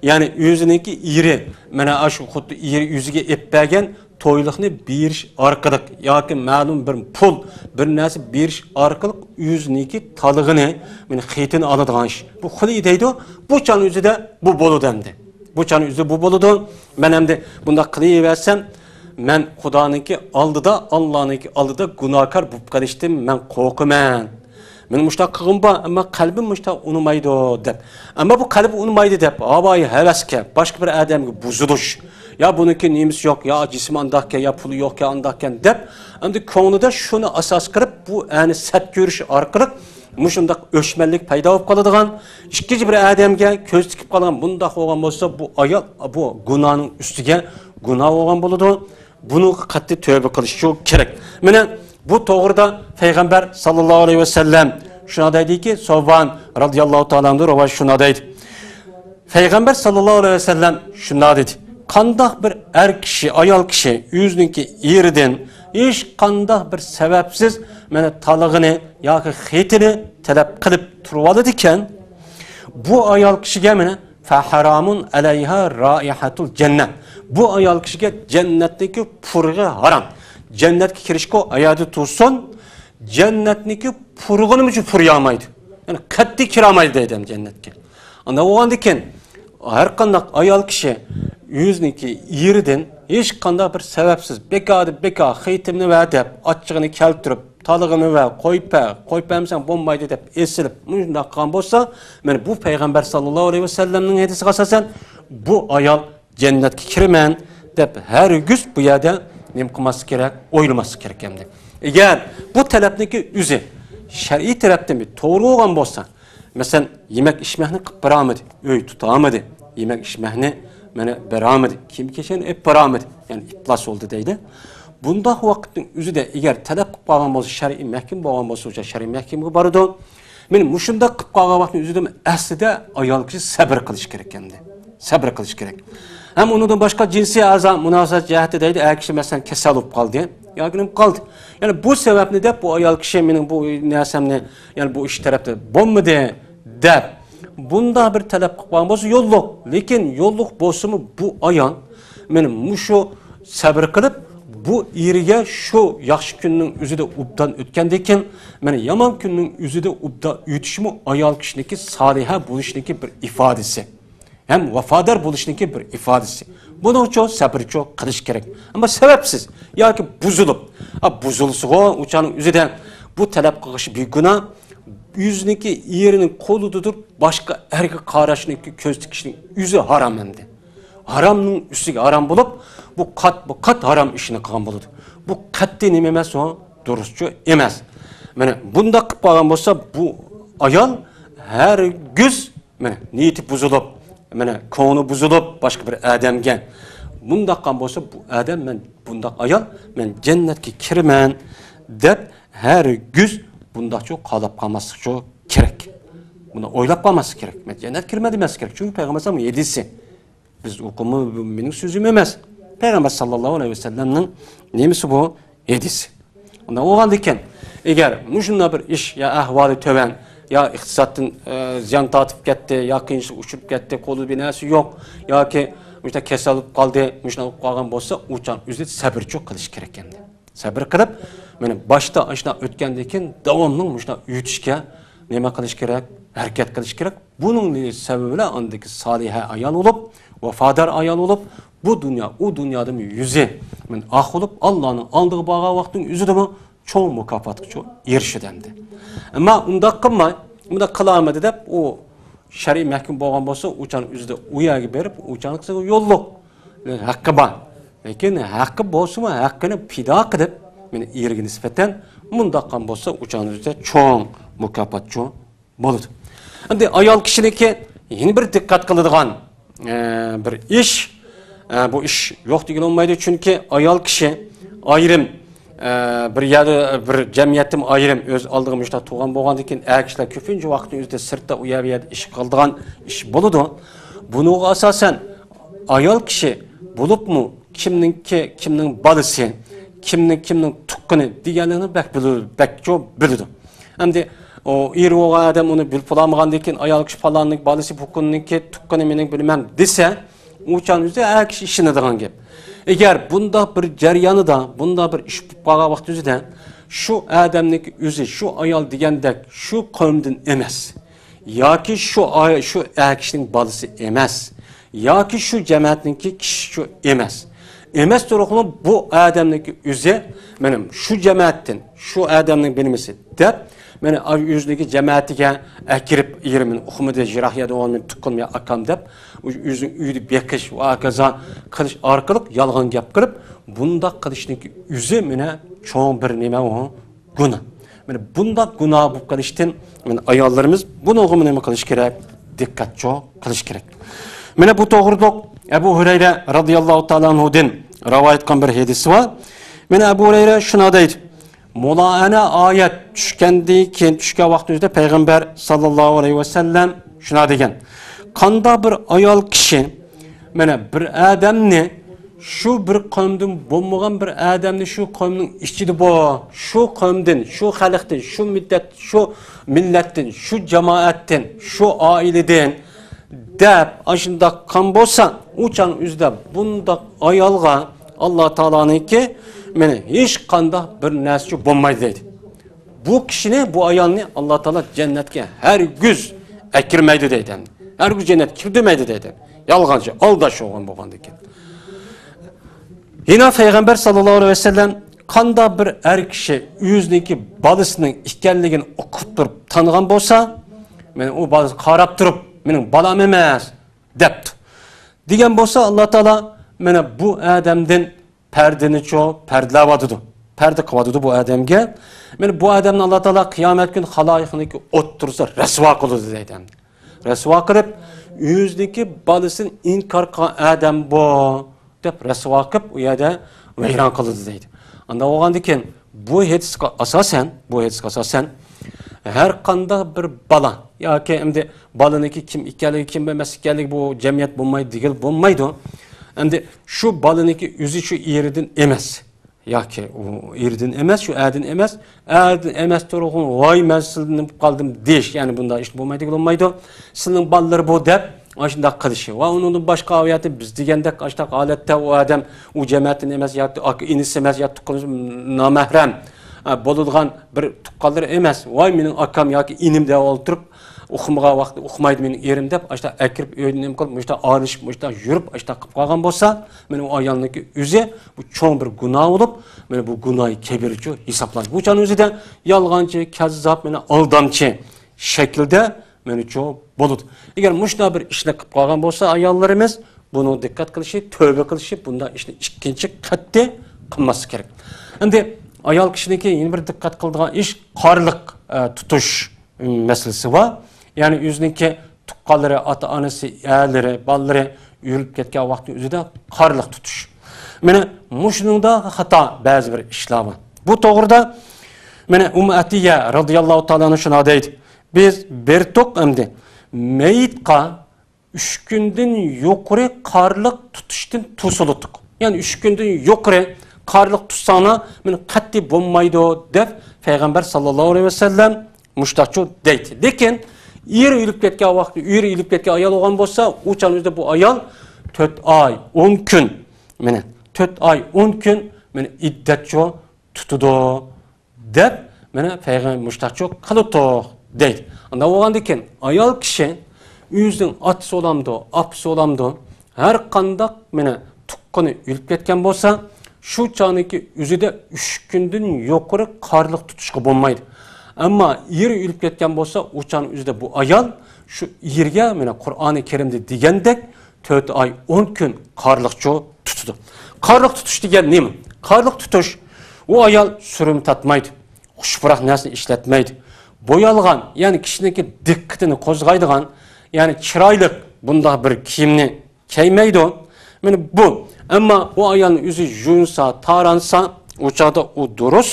يەنى ئۆزىنىڭكى ئېرى، مانا ئاشۇ خۇددى ئېرى ئۆزىگە ئېلىپ بەرگەن تويلۇقنى بېرىش ئارقىلىق ياكى مەلۇم بىر پۇل، بىر نەرسە بېرىش ئارقىلىق ئۆزىنىڭكى تالىقىنى، مانا خېتىنى ئالىدىغان ئىش. بۇ خۇلئى دەيدۇ. بۇ چاغنىڭ ئۆزىدە بۇ بولىدۇ ئەمدى. بۇ چاغنىڭ ئۆزىدە بۇ بولىدۇ. مەن ئەمدى بۇنداق قىلىۋەرسەم، مەن خۇدانىڭكى ئالدىدا، ئاللانىڭكى ئالدىدا گۇناھكار بولۇپ قېلىشتىن مەن قورقىمەن. مېنىڭ مۇشۇنداق قىلغۇم بار، ئەمما قەلبىم مۇشۇنداق ئۇنىمايدۇ، دەپ. ئەمما بۇ قەلبى ئۇنىمايدۇ دەپ، ھاۋايى ھەۋەسكە، باشقا بىر ئادەمگە بۇزۇلۇش، يا بۇنىڭكى نېمىسى يوق، يا جىسمى ئانداقكەن، يا پۇلى يوقكەن، ئانداقكەن دەپ، ئەمدى كۆڭلىدە شۇنى ئاساس قىلىپ، بۇ ئەنە سەت كۆرۈش ئارقىلىق مۇشۇنداق ئۆچمەنلىك پەيدا بولۇپ قالىدىغان، ئىككىنچى بىر ئادەمگە كۆز تىكىپ قالغان، بۇنداق بولغان بولسا، بۇ ئايال بۇ گۇناھنىڭ ئۈستىگە گۇناھ بولغان بولىدۇ. بۇنىڭغا قەتئىي تۆبە قىلىشى كېرەك. مانا بۇ توغرىدا پەيغەمبەر ساللاللاھۇ ئەلەيھى ۋەسەللەم شۇنداق دەيدىكى، سوۋبان رازىياللاھۇ تائالا ئەنھۇ رىۋايەت شۇنداق دەيدۇ. پەيغەمبەر ساللاللاھۇ ئەلەيھى ۋەسەللەم شۇنداق دېدى، قانداق بىر ئەر كىشى، ئايال كىشى ئۆزىنىڭكى ئېرىدىن ھېچقانداق بىر سەۋەبسىز مانا تالىغىنى ياكى خېتىنى تەلەپ قىلىپ تۇرۇۋالىدىكەن، بۇ ئايال كىشىگە مانا فەھەرامۇن ئەلەيھا رائىھەتۇل جەننە. بۇ ئايال كىشىگە جەننەتنىڭكى پۇرىقى ھارام. جەننەتكە كىرىشكە ئاياغىدا تۇرسۇن، جەننەتنىڭكى پۇرىقىنىمۇ پۇرىيالمايدۇ. يەنى قەتئىي كىرەلمەيدۇ دەيدۇ جەننەتكە. ئانداق بولغاندىكىن، ھەر قانداق ئايال كىشى ئۆزىنىڭكى ئېرىدىن ھېچقانداق بىر سەۋەبسىز، بىكاردىن بىكار خېتىمنى ۋە دەپ، ئاچچىقىنى كەلتۈرۈپ، تالىغىنى ۋە قويۇپ بەر، قويۇپ بەرمىسەڭ بولمايدۇ دەپ ئېسىلىپ، مۇشۇنداق قىلغان بولسا، مانا بۇ پەيغەمبەر ساللاللاھۇ ئەلەيھى ۋەسەللەمنىڭ ھەدىسىگە ئاساسەن، بۇ ئايال جەننەتكە كىرىمەن دەپ ھەرگىز بۇ يەردە نېمە قىلماسلىق كېرەك، ئويلىماسلىق كېرەك ئەمدى. ئەگەر بۇ تەلەپنىڭكى ئۆزى شەرئىي تەرەپتىن بىر توغرا بولغان بولسا، مەسىلەن، يېمەك ئىچمەكنى قىلىپ بېرەلمىدى، ئۆي تۇتالمىدى، يېمەك ئىچمەكنى مانا بېرەلمىدى، كىيىم كېچەكنى ئېلىپ بېرەلمىدى، يەنى ئىپلاس بولدى دەيدۇ. بۇنداق ۋاقىتنىڭ ئۆزىدە ئەگەر تەلەپ قىلىپ قالغان بولسا، شەرئىي مەھكىمە بولغان بولسا، ئۇ شەرئىي مەھكىمىگە بارىدۇ. مانا مۇشۇنداق قىلىپ قالغان ۋاقىتنىڭ ئۆزىدە ئەسلىدە ئايال كىشى سەبرى قىلىش كېرەك ئەمدى. سەبرى قىلىش كېرەك. ھەم ئۇنىڭدىن باشقا جىنسىي ئەزا مۇناسىۋەت جەھەتتە دەيدۇ، ئەر كىشى مەسىلەن كېسەل بولۇپ قالدى ياكى نېمە قالدى. يەنى بۇ سەۋەبنى دەپ بۇ ئايال كىشى مېنىڭ بۇ نەرسەمنى، يەنى بۇ ئىش تەرەپتە بولمىدى دەپ، بۇنداق بىر تەلەپ قىلىپ قالغان بولسا يوللۇق. لېكىن يوللۇق بولسىمۇ بۇ ئايال مانا مۇشۇ سەبرى قىلىپ، بۇ ئېرىگە شۇ ياخشى كۈننىڭ ئۆزىدە ئوبدان ئۆتكەندىن كېيىن، مانا يامان كۈننىڭ ئۆزىدە ئوبدان ئۆتۈشىمۇ ئايال كىشىنىڭكى سالىھە بولۇشىنىڭكى بىر ئىپادىسى. ھەم ۋاپادار بولۇشنىڭكى بىر ئىپادىسى. بۇنىڭچۇ سەبرچۇ قىلىش كېرەك. ئەمما سەۋەبسىز ياكى بۇزۇلۇپ، ئا، بۇزۇلسىغۇ، ئۇ چاغنىڭ ئۆزىدە بۇ تەلەپ قىلىش بىگۇناھ، ئۆزىنىڭكى ئېرىنىڭ قولىدا تۇرۇپ باشقا ئەرگە قاراشنىڭكى، كۆز تىكىشنىڭ ئۆزى ھارام ئەمدى. ھارامنىڭ ئۈستىگە ھارام بولۇپ، بۇ قات، بۇ قات ھارام ئىشنى قىلغان بولىدۇ. بۇ قەتئىي نېمە ئەمەس ئۇ؟ دۇرۇسچۇ ئەمەس. مانا بۇنداق قىلىپ قالغان بولسا، بۇ ئايال ھەرگىز مانا نىيىتى بۇزۇلۇپ، مانا كۆڭلى بۇزۇلۇپ باشقا بىر ئادەمگە، مۇنداق قىلغان بولسا، بۇ ئادەم مەن، بۇنداق ئايال مەن جەننەتكە كىرىمەن دەپ ھەرگىز بۇنداقچۇ قالاپ قالماسلىقچۇ كېرەك. بۇنى ئويلاپ قالماسلىق كېرەك. مەن جەننەتكە كىرىمەن دېمەسلىك كېرەك. چۈنكى پەيغەمبەر ئەلەيھىسسالام ھەدىسى. بىز ئۇقۇمى، بۇ مېنىڭ سۆزۈم ئەمەس. پەيغەمبەر ساللاللاھۇ ئەلەيھى ۋەسەللەمنىڭ نېمىسى بۇ؟ ھەدىسى. ئۇنداق بولغاندىكىن، ئەگەر مۇشۇنداق بىر ئىش يا ئەھۋالى تۆۋەن، يا ئىقتىسادتىن، ئە، زىيان تارتىپ كەتتى، يا قىيىنچىلىققا ئۇچراپ كەتتى، قولىدا بىر نەرسە يوق، ياكى مۇشۇنداق كېسەل بولۇپ قالدى، مۇشۇنداق بولۇپ قالغان بولسا، ئۇ چاغ ئۆزى سەبرچۇ قىلىش كېرەك ئەمدى. سەبرى قىلىپ، مانا باشتا ئاشۇنداق ئۆتكەندىن كېيىن داۋاملىق مۇشۇنداق ئۆتۈشكە نېمە قىلىش كېرەك؟ ھەرىكەت قىلىش كېرەك. بۇنىڭ سەۋەبى بىلەن ئاندىكى سالىھە ئايال بولۇپ، ۋاپادار ئايال بولۇپ، بۇ دۇنيا، ئۇ دۇنيادىمۇ يۈزى مانا ئاق بولۇپ، ئاللانىڭ ئالدىغا بارغان ۋاقىتنىڭ ئۆزىدىمۇ چوڭ مۇكاپاتقا چوڭ ئېرىشىدۇ ئەمدى. ئەمما ئۇنداق قىلماي، ئۇنداق قىلالمىدى دەپ، ئۇ شەرئىي مەھكۇم بولغان بولسا، ئۇ چاغنىڭ ئۆزىدە ئۇ يەرگە بېرىپ، ئۇ چاغنىڭ يوللۇق ھەققى بار. لېكىن ھەققى بولسىمۇ، ھەققىنى پىدا قىلىپ، مانا ئېرىگە نىسبەتەن مۇنداق قىلغان بولسا، ئۇ چاغنىڭ ئۆزىدە چوڭ مۇكاپات چوڭ بولىدۇ. ئەمدى ئايال كىشىنىڭكى يەنە بىر دىققەت قىلىدىغان، ئە، بىر ئىش، ئە، بۇ ئىش يوق دېگىلى بولمايدۇ، چۈنكى ئايال كىشى ئايرىم، ئە، بىر يەردە، بىر جەمئىيەتتىمۇ ئايرىم ئۆز ئالدىغا مۇشۇنداق تۇرغان بولغاندىن كېيىن، ئەر كىشىلەر كۆپىنچە ۋاقىتنى ئۆزىدە سىرتتا ئۇ يەر، بۇ يەردە ئىش قىلىدىغان ئىش بولىدۇ. بۇنىڭغا ئاساسەن، ئايال كىشى بولۇپمۇ كىمنىڭكى، كىمنىڭ بالىسى، كىمنىڭ، كىمنىڭ تۇغقىنى دېگەنلىكنى بەك بىلىدۇ، بەك چوڭ بىلىدۇ. ئەمدى ئۇ ئېرى بولغان ئادەم ئۇنى بىلىپ بولالمىغاندىن كېيىن، ئايال كىشى پالاننىڭ بالىسى، پۇلاننىڭكى تۇغقىنى مېنىڭ بىلىمەن دېسە، ئۇ چاغنىڭ ئۆزى ھەر كىشى ئىشىنىدىغان گەپ. ئەگەر بۇنداق بىر جەريانىدا، بۇنداق بىر ئىش بولۇپ قالغان ۋاقىت ئۆزىدە، شۇ ئادەمنىڭكى ئۆزى، شۇ ئايال دېگەندەك شۇ قەۋمدىن ئەمەس، ياكى شۇ ئاي-، شۇ ئەر كىشىنىڭ بالىسى ئەمەس، ياكى شۇ جەمەتنىڭكى كىشىسى ئەمەس. ئەمەس تۇرۇقمۇ بۇ ئادەمنىڭكى ئۆزى، مېنىڭ شۇ جەمەتتىن، شۇ ئادەمنىڭ بىلمىسى دەپ، مېنى ئۆزىنىڭكى جەمەتىگە ئەكىرىپ، ئېرى مېنى ئۇقمىدى، يىراق يەردە بولغان مېنى تۇغقىنىم يا ئاكام دەپ، ئۆزىنىڭ ئۆيىدە بېقىش ۋە ھاكازا قىلىش ئارقىلىق يالغان گەپ قىلىپ، بۇنداق قىلىشنىڭكى ئۆزى مېنى چوڭ بىر نېمە ئۇ؟ گۇناھ. مانا بۇنداق گۇناھ بولۇپ قېلىشتىن، مانا ئاياللىرىمىز بۇنىڭغىمۇ نېمە قىلىش كېرەك؟ دىققەتچۇ قىلىش كېرەك. مانا بۇ توغرۇلۇق ئەبۇ ھۇرەيرە رازىياللاھۇ تائالا ئەنھۇدىن رىۋايەت قىلغان بىر ھەدىسى بار. مانا ئەبۇ ھۇرەيرە شۇنداق دەيدۇ، مۇلائەنە ئايەت چۈشكەندىن كېيىن، چۈشكەن ۋاقتىمىزدا پەيغەمبەر ساللاللاھۇ ئەلەيھى ۋەسەللەم شۇنداق دېگەن، قانداق بىر ئايال كىشى مانا بىر ئادەمنى، شۇ بىر قەۋمدىن بولمىغان بىر ئادەمنى شۇ قەۋمنىڭ ئىچىدە بو، شۇ قەۋمدىن، شۇ خەلقتىن، شۇ مىللەت، شۇ مىللەتتىن، شۇ جامائەتتىن، شۇ ئائىلىدىن دەپ ئاشۇنداق قىلغان بولسا، ئۇ چاغنىڭ ئۆزىدە بۇنداق ئايالغا ئاللا تائالانىڭكى مانا ھېچقانداق بىر نەرسىچۇ بولمايدۇ دەيدۇ. بۇ كىشىنى، بۇ ئايالنى ئاللا تائالا جەننەتكە ھەرگىز ئەكىرمەيدۇ دەيدۇ. ھەرگىز جەننەتكە كىردۈرمەيدۇ دەيدۇ. يالغانچى، ئالداش بولغان بولغاندىكىن. يەنە پەيغەمبەر ساللاللاھۇ ئەلەيھى ۋەسەللەم، قانداق بىر ئەر كىشى ئۆزىنىڭكى بالىسىنىڭ ئىكەنلىكىنى ئۇقۇپ تۇرۇپ تانىغان بولسا، مانا ئۇ بالىسىغا قاراپ تۇرۇپ، مېنىڭ بالام ئەمەس دەپتۇ دېگەن بولسا، ئاللا تائالا مانا بۇ ئادەمدىن پەردىنىچۇ پەردىلەۋاتىدۇ. پەردە قىلىۋاتىدۇ بۇ ئادەمگە. مانا بۇ ئادەمنى ئاللا تائالا قىيامەت كۈنى خالايىقنىڭكى ئوتتۇرىسىدا رەسۋا قىلىدۇ دەيدۇ. رەسۋا قىلىپ، ئۆزىنىڭكى بالىسىنى ئىنكار قىلغان ئادەم بۇ دەپ رەسۋا قىلىپ، ئۇ يەردە ۋەيران قىلىدۇ دەيدۇ. ئانداق بولغاندىكىن، بۇ ھەدىسكە ئاساسەن، بۇ ھەدىسكە ئاساسەن، ھەر قانداق بىر بالا ياكى ئەمدى بالىنىڭكى كىم ئىكەنلىكى، كىم ئەمەس ئىكەنلىكى بۇ جەمئىيەت بولمايدۇ دېگىلى بولمايدۇ. ئەمدى شۇ بالىنىڭكى ئۆزى شۇ ئېرىدىن ئەمەس ياكى ئۇ ئېرىدىن ئەمەس، شۇ ئەردىن ئەمەس، ئەردىن ئەمەس تۇرغۇن، ۋاي، مەن سىزدىن قالدىم دېيىش، يەنى بۇنداق ئىش بولمايدۇ دېگىلى بولمايدۇ. سىزنىڭ بالىلىرى بۇ دەپ ئاشۇنداق قىلىشى ۋە ئۇنىڭدىن باشقا ئايەتتە بىز دېگەندەك ئاشۇنداق ھالەتتە ئۇ ئادەم ئۇ جەمەتتىن ئەمەس ياكى ئاكا ئىنىسى ئەمەس ياكى تۇغقىنى نامەھرەم، ئە، بولىدىغان بىر تۇغقانلىرى ئەمەس، ۋاي مېنىڭ ئاكام ياكى ئىنىم دەپ ئولتۇرۇپ، ئۇقمىغان ۋاقتى ئۇقمايدۇ مېنىڭ ئېرىم دەپ، ئاشۇنداق ئەكىرىپ ئۆيدىن نېمە قىلىپ، مۇشۇنداق ئارىلىشىپ، مۇشۇنداق يۈرۈپ، ئاشۇنداق قىلىپ قالغان بولسا، مانا ئۇ ئايالنىڭكى ئۆزى بۇ چوڭ بىر گۇناھ بولۇپ، مانا بۇ گۇناھى كەبىرىچۇ ھېسابلانىدۇ. بۇ چاغنىڭ ئۆزىدە يالغانچى، كەززاپ، مانا ئالدامچى شەكىلدە مېنىچۇ بولىدۇ. ئەگەر مۇشۇنداق بىر ئىشنى قىلىپ قالغان بولسا ئاياللىرىمىز، بۇنىڭ دىققەت قىلىشى، تۆۋە قىلىشى، بۇنداق ئىشنى ئىككىنچى قەتئىي قىلماسلىقى كېرەك. ئەمدى ئايال كىشىنىڭكى يەنە بىر دىققەت قىلىدىغان ئىش قارلىق، ئە، تۇتۇش مەسىلىسى بار. يەنى ئۆزىنىڭكى تۇغقانلىرى، ئاتا-ئانىسى، ئەرلىرى، بالىلىرى ئۆلۈپ كەتكەن ۋاقتى ئۆزىدە قارلىق تۇتۇش. مانا مۇشۇنىڭدا خاتا بەزى بىر ئىشلار بار. بۇ توغرىدا مانا ئۇممۇ ئەتىيە رازىياللاھۇ تائالا ئەنھا شۇنداق دەيدۇ. بىز بىر توق ئەمدى مېيىتقا ئۈچ كۈندىن يۇقىرى قارلىق تۇتۇشتىن توسۇلدۇق. يەنى ئۈچ كۈندىن يۇقىرى قارلىق تۇتساڭلار، مېنى قەتئىي بولمايدۇ، دەپ پەيغەمبەر ساللاللاھۇ ئەلەيھى ۋەسەللەم مۇشتاقچۇ دەيدۇ. لېكىن ئېرى ئۆلۈپ كەتكەن ۋاقىتتا، ئېرى ئۆلۈپ كەتكەن ئايال بولغان بولسا، ئۇ چاغنىڭ ئۆزىدە بۇ ئايال تۆت ئاي، ئون كۈن، مانا تۆت ئاي، ئون كۈن، مانا ئىددەتچۇ تۇتىدۇ. دەپ، مانا پەيغەمبەر مۇشتاقچۇ قىلىتۇق دەيدۇ. ئانداق بولغاندىكىن، ئايال كىشى ئۆزىنىڭ ئاتىسى بولامدۇ، ئاپىسى بولامدۇ، ھەر قانداق مانا تۇغقىنى ئۆلۈپ كەتكەن بولسا، شۇ چاغنىڭكى ئۆزىدە ئۈچ كۈندىن يۇقىرى قارلىق تۇتۇشقا بولمايدۇ. ئەمما ئېرى ئۆلۈپ كەتكەن بولسا، ئۇ چاغنىڭ ئۆزىدە بۇ ئايال شۇ ئېرىگە، مانا قۇرئانى كەرىمدە دېگەندەك، تۆت ئاي، ئون كۈن قارلىقچۇ تۇتىدۇ. قارلىق تۇتۇش دېگەن نېمە؟ قارلىق تۇتۇش، ئۇ ئايال سۈرمە تارتمايدۇ، خۇش پۇراق نەرسىنى ئىشلەتمەيدۇ، بويالغان، يەنى كىشىنىڭكى دىققىتىنى قوزغايدىغان، يەنى چىرايلىق بۇنداق بىر كىيىمنى كىيمەيدۇ. مانا بۇ. ئەمما ئۇ ئايالنى ئۆزى يۇيۇنسا، تارانسا، ئۇ چاغدا ئۇ دۇرۇس،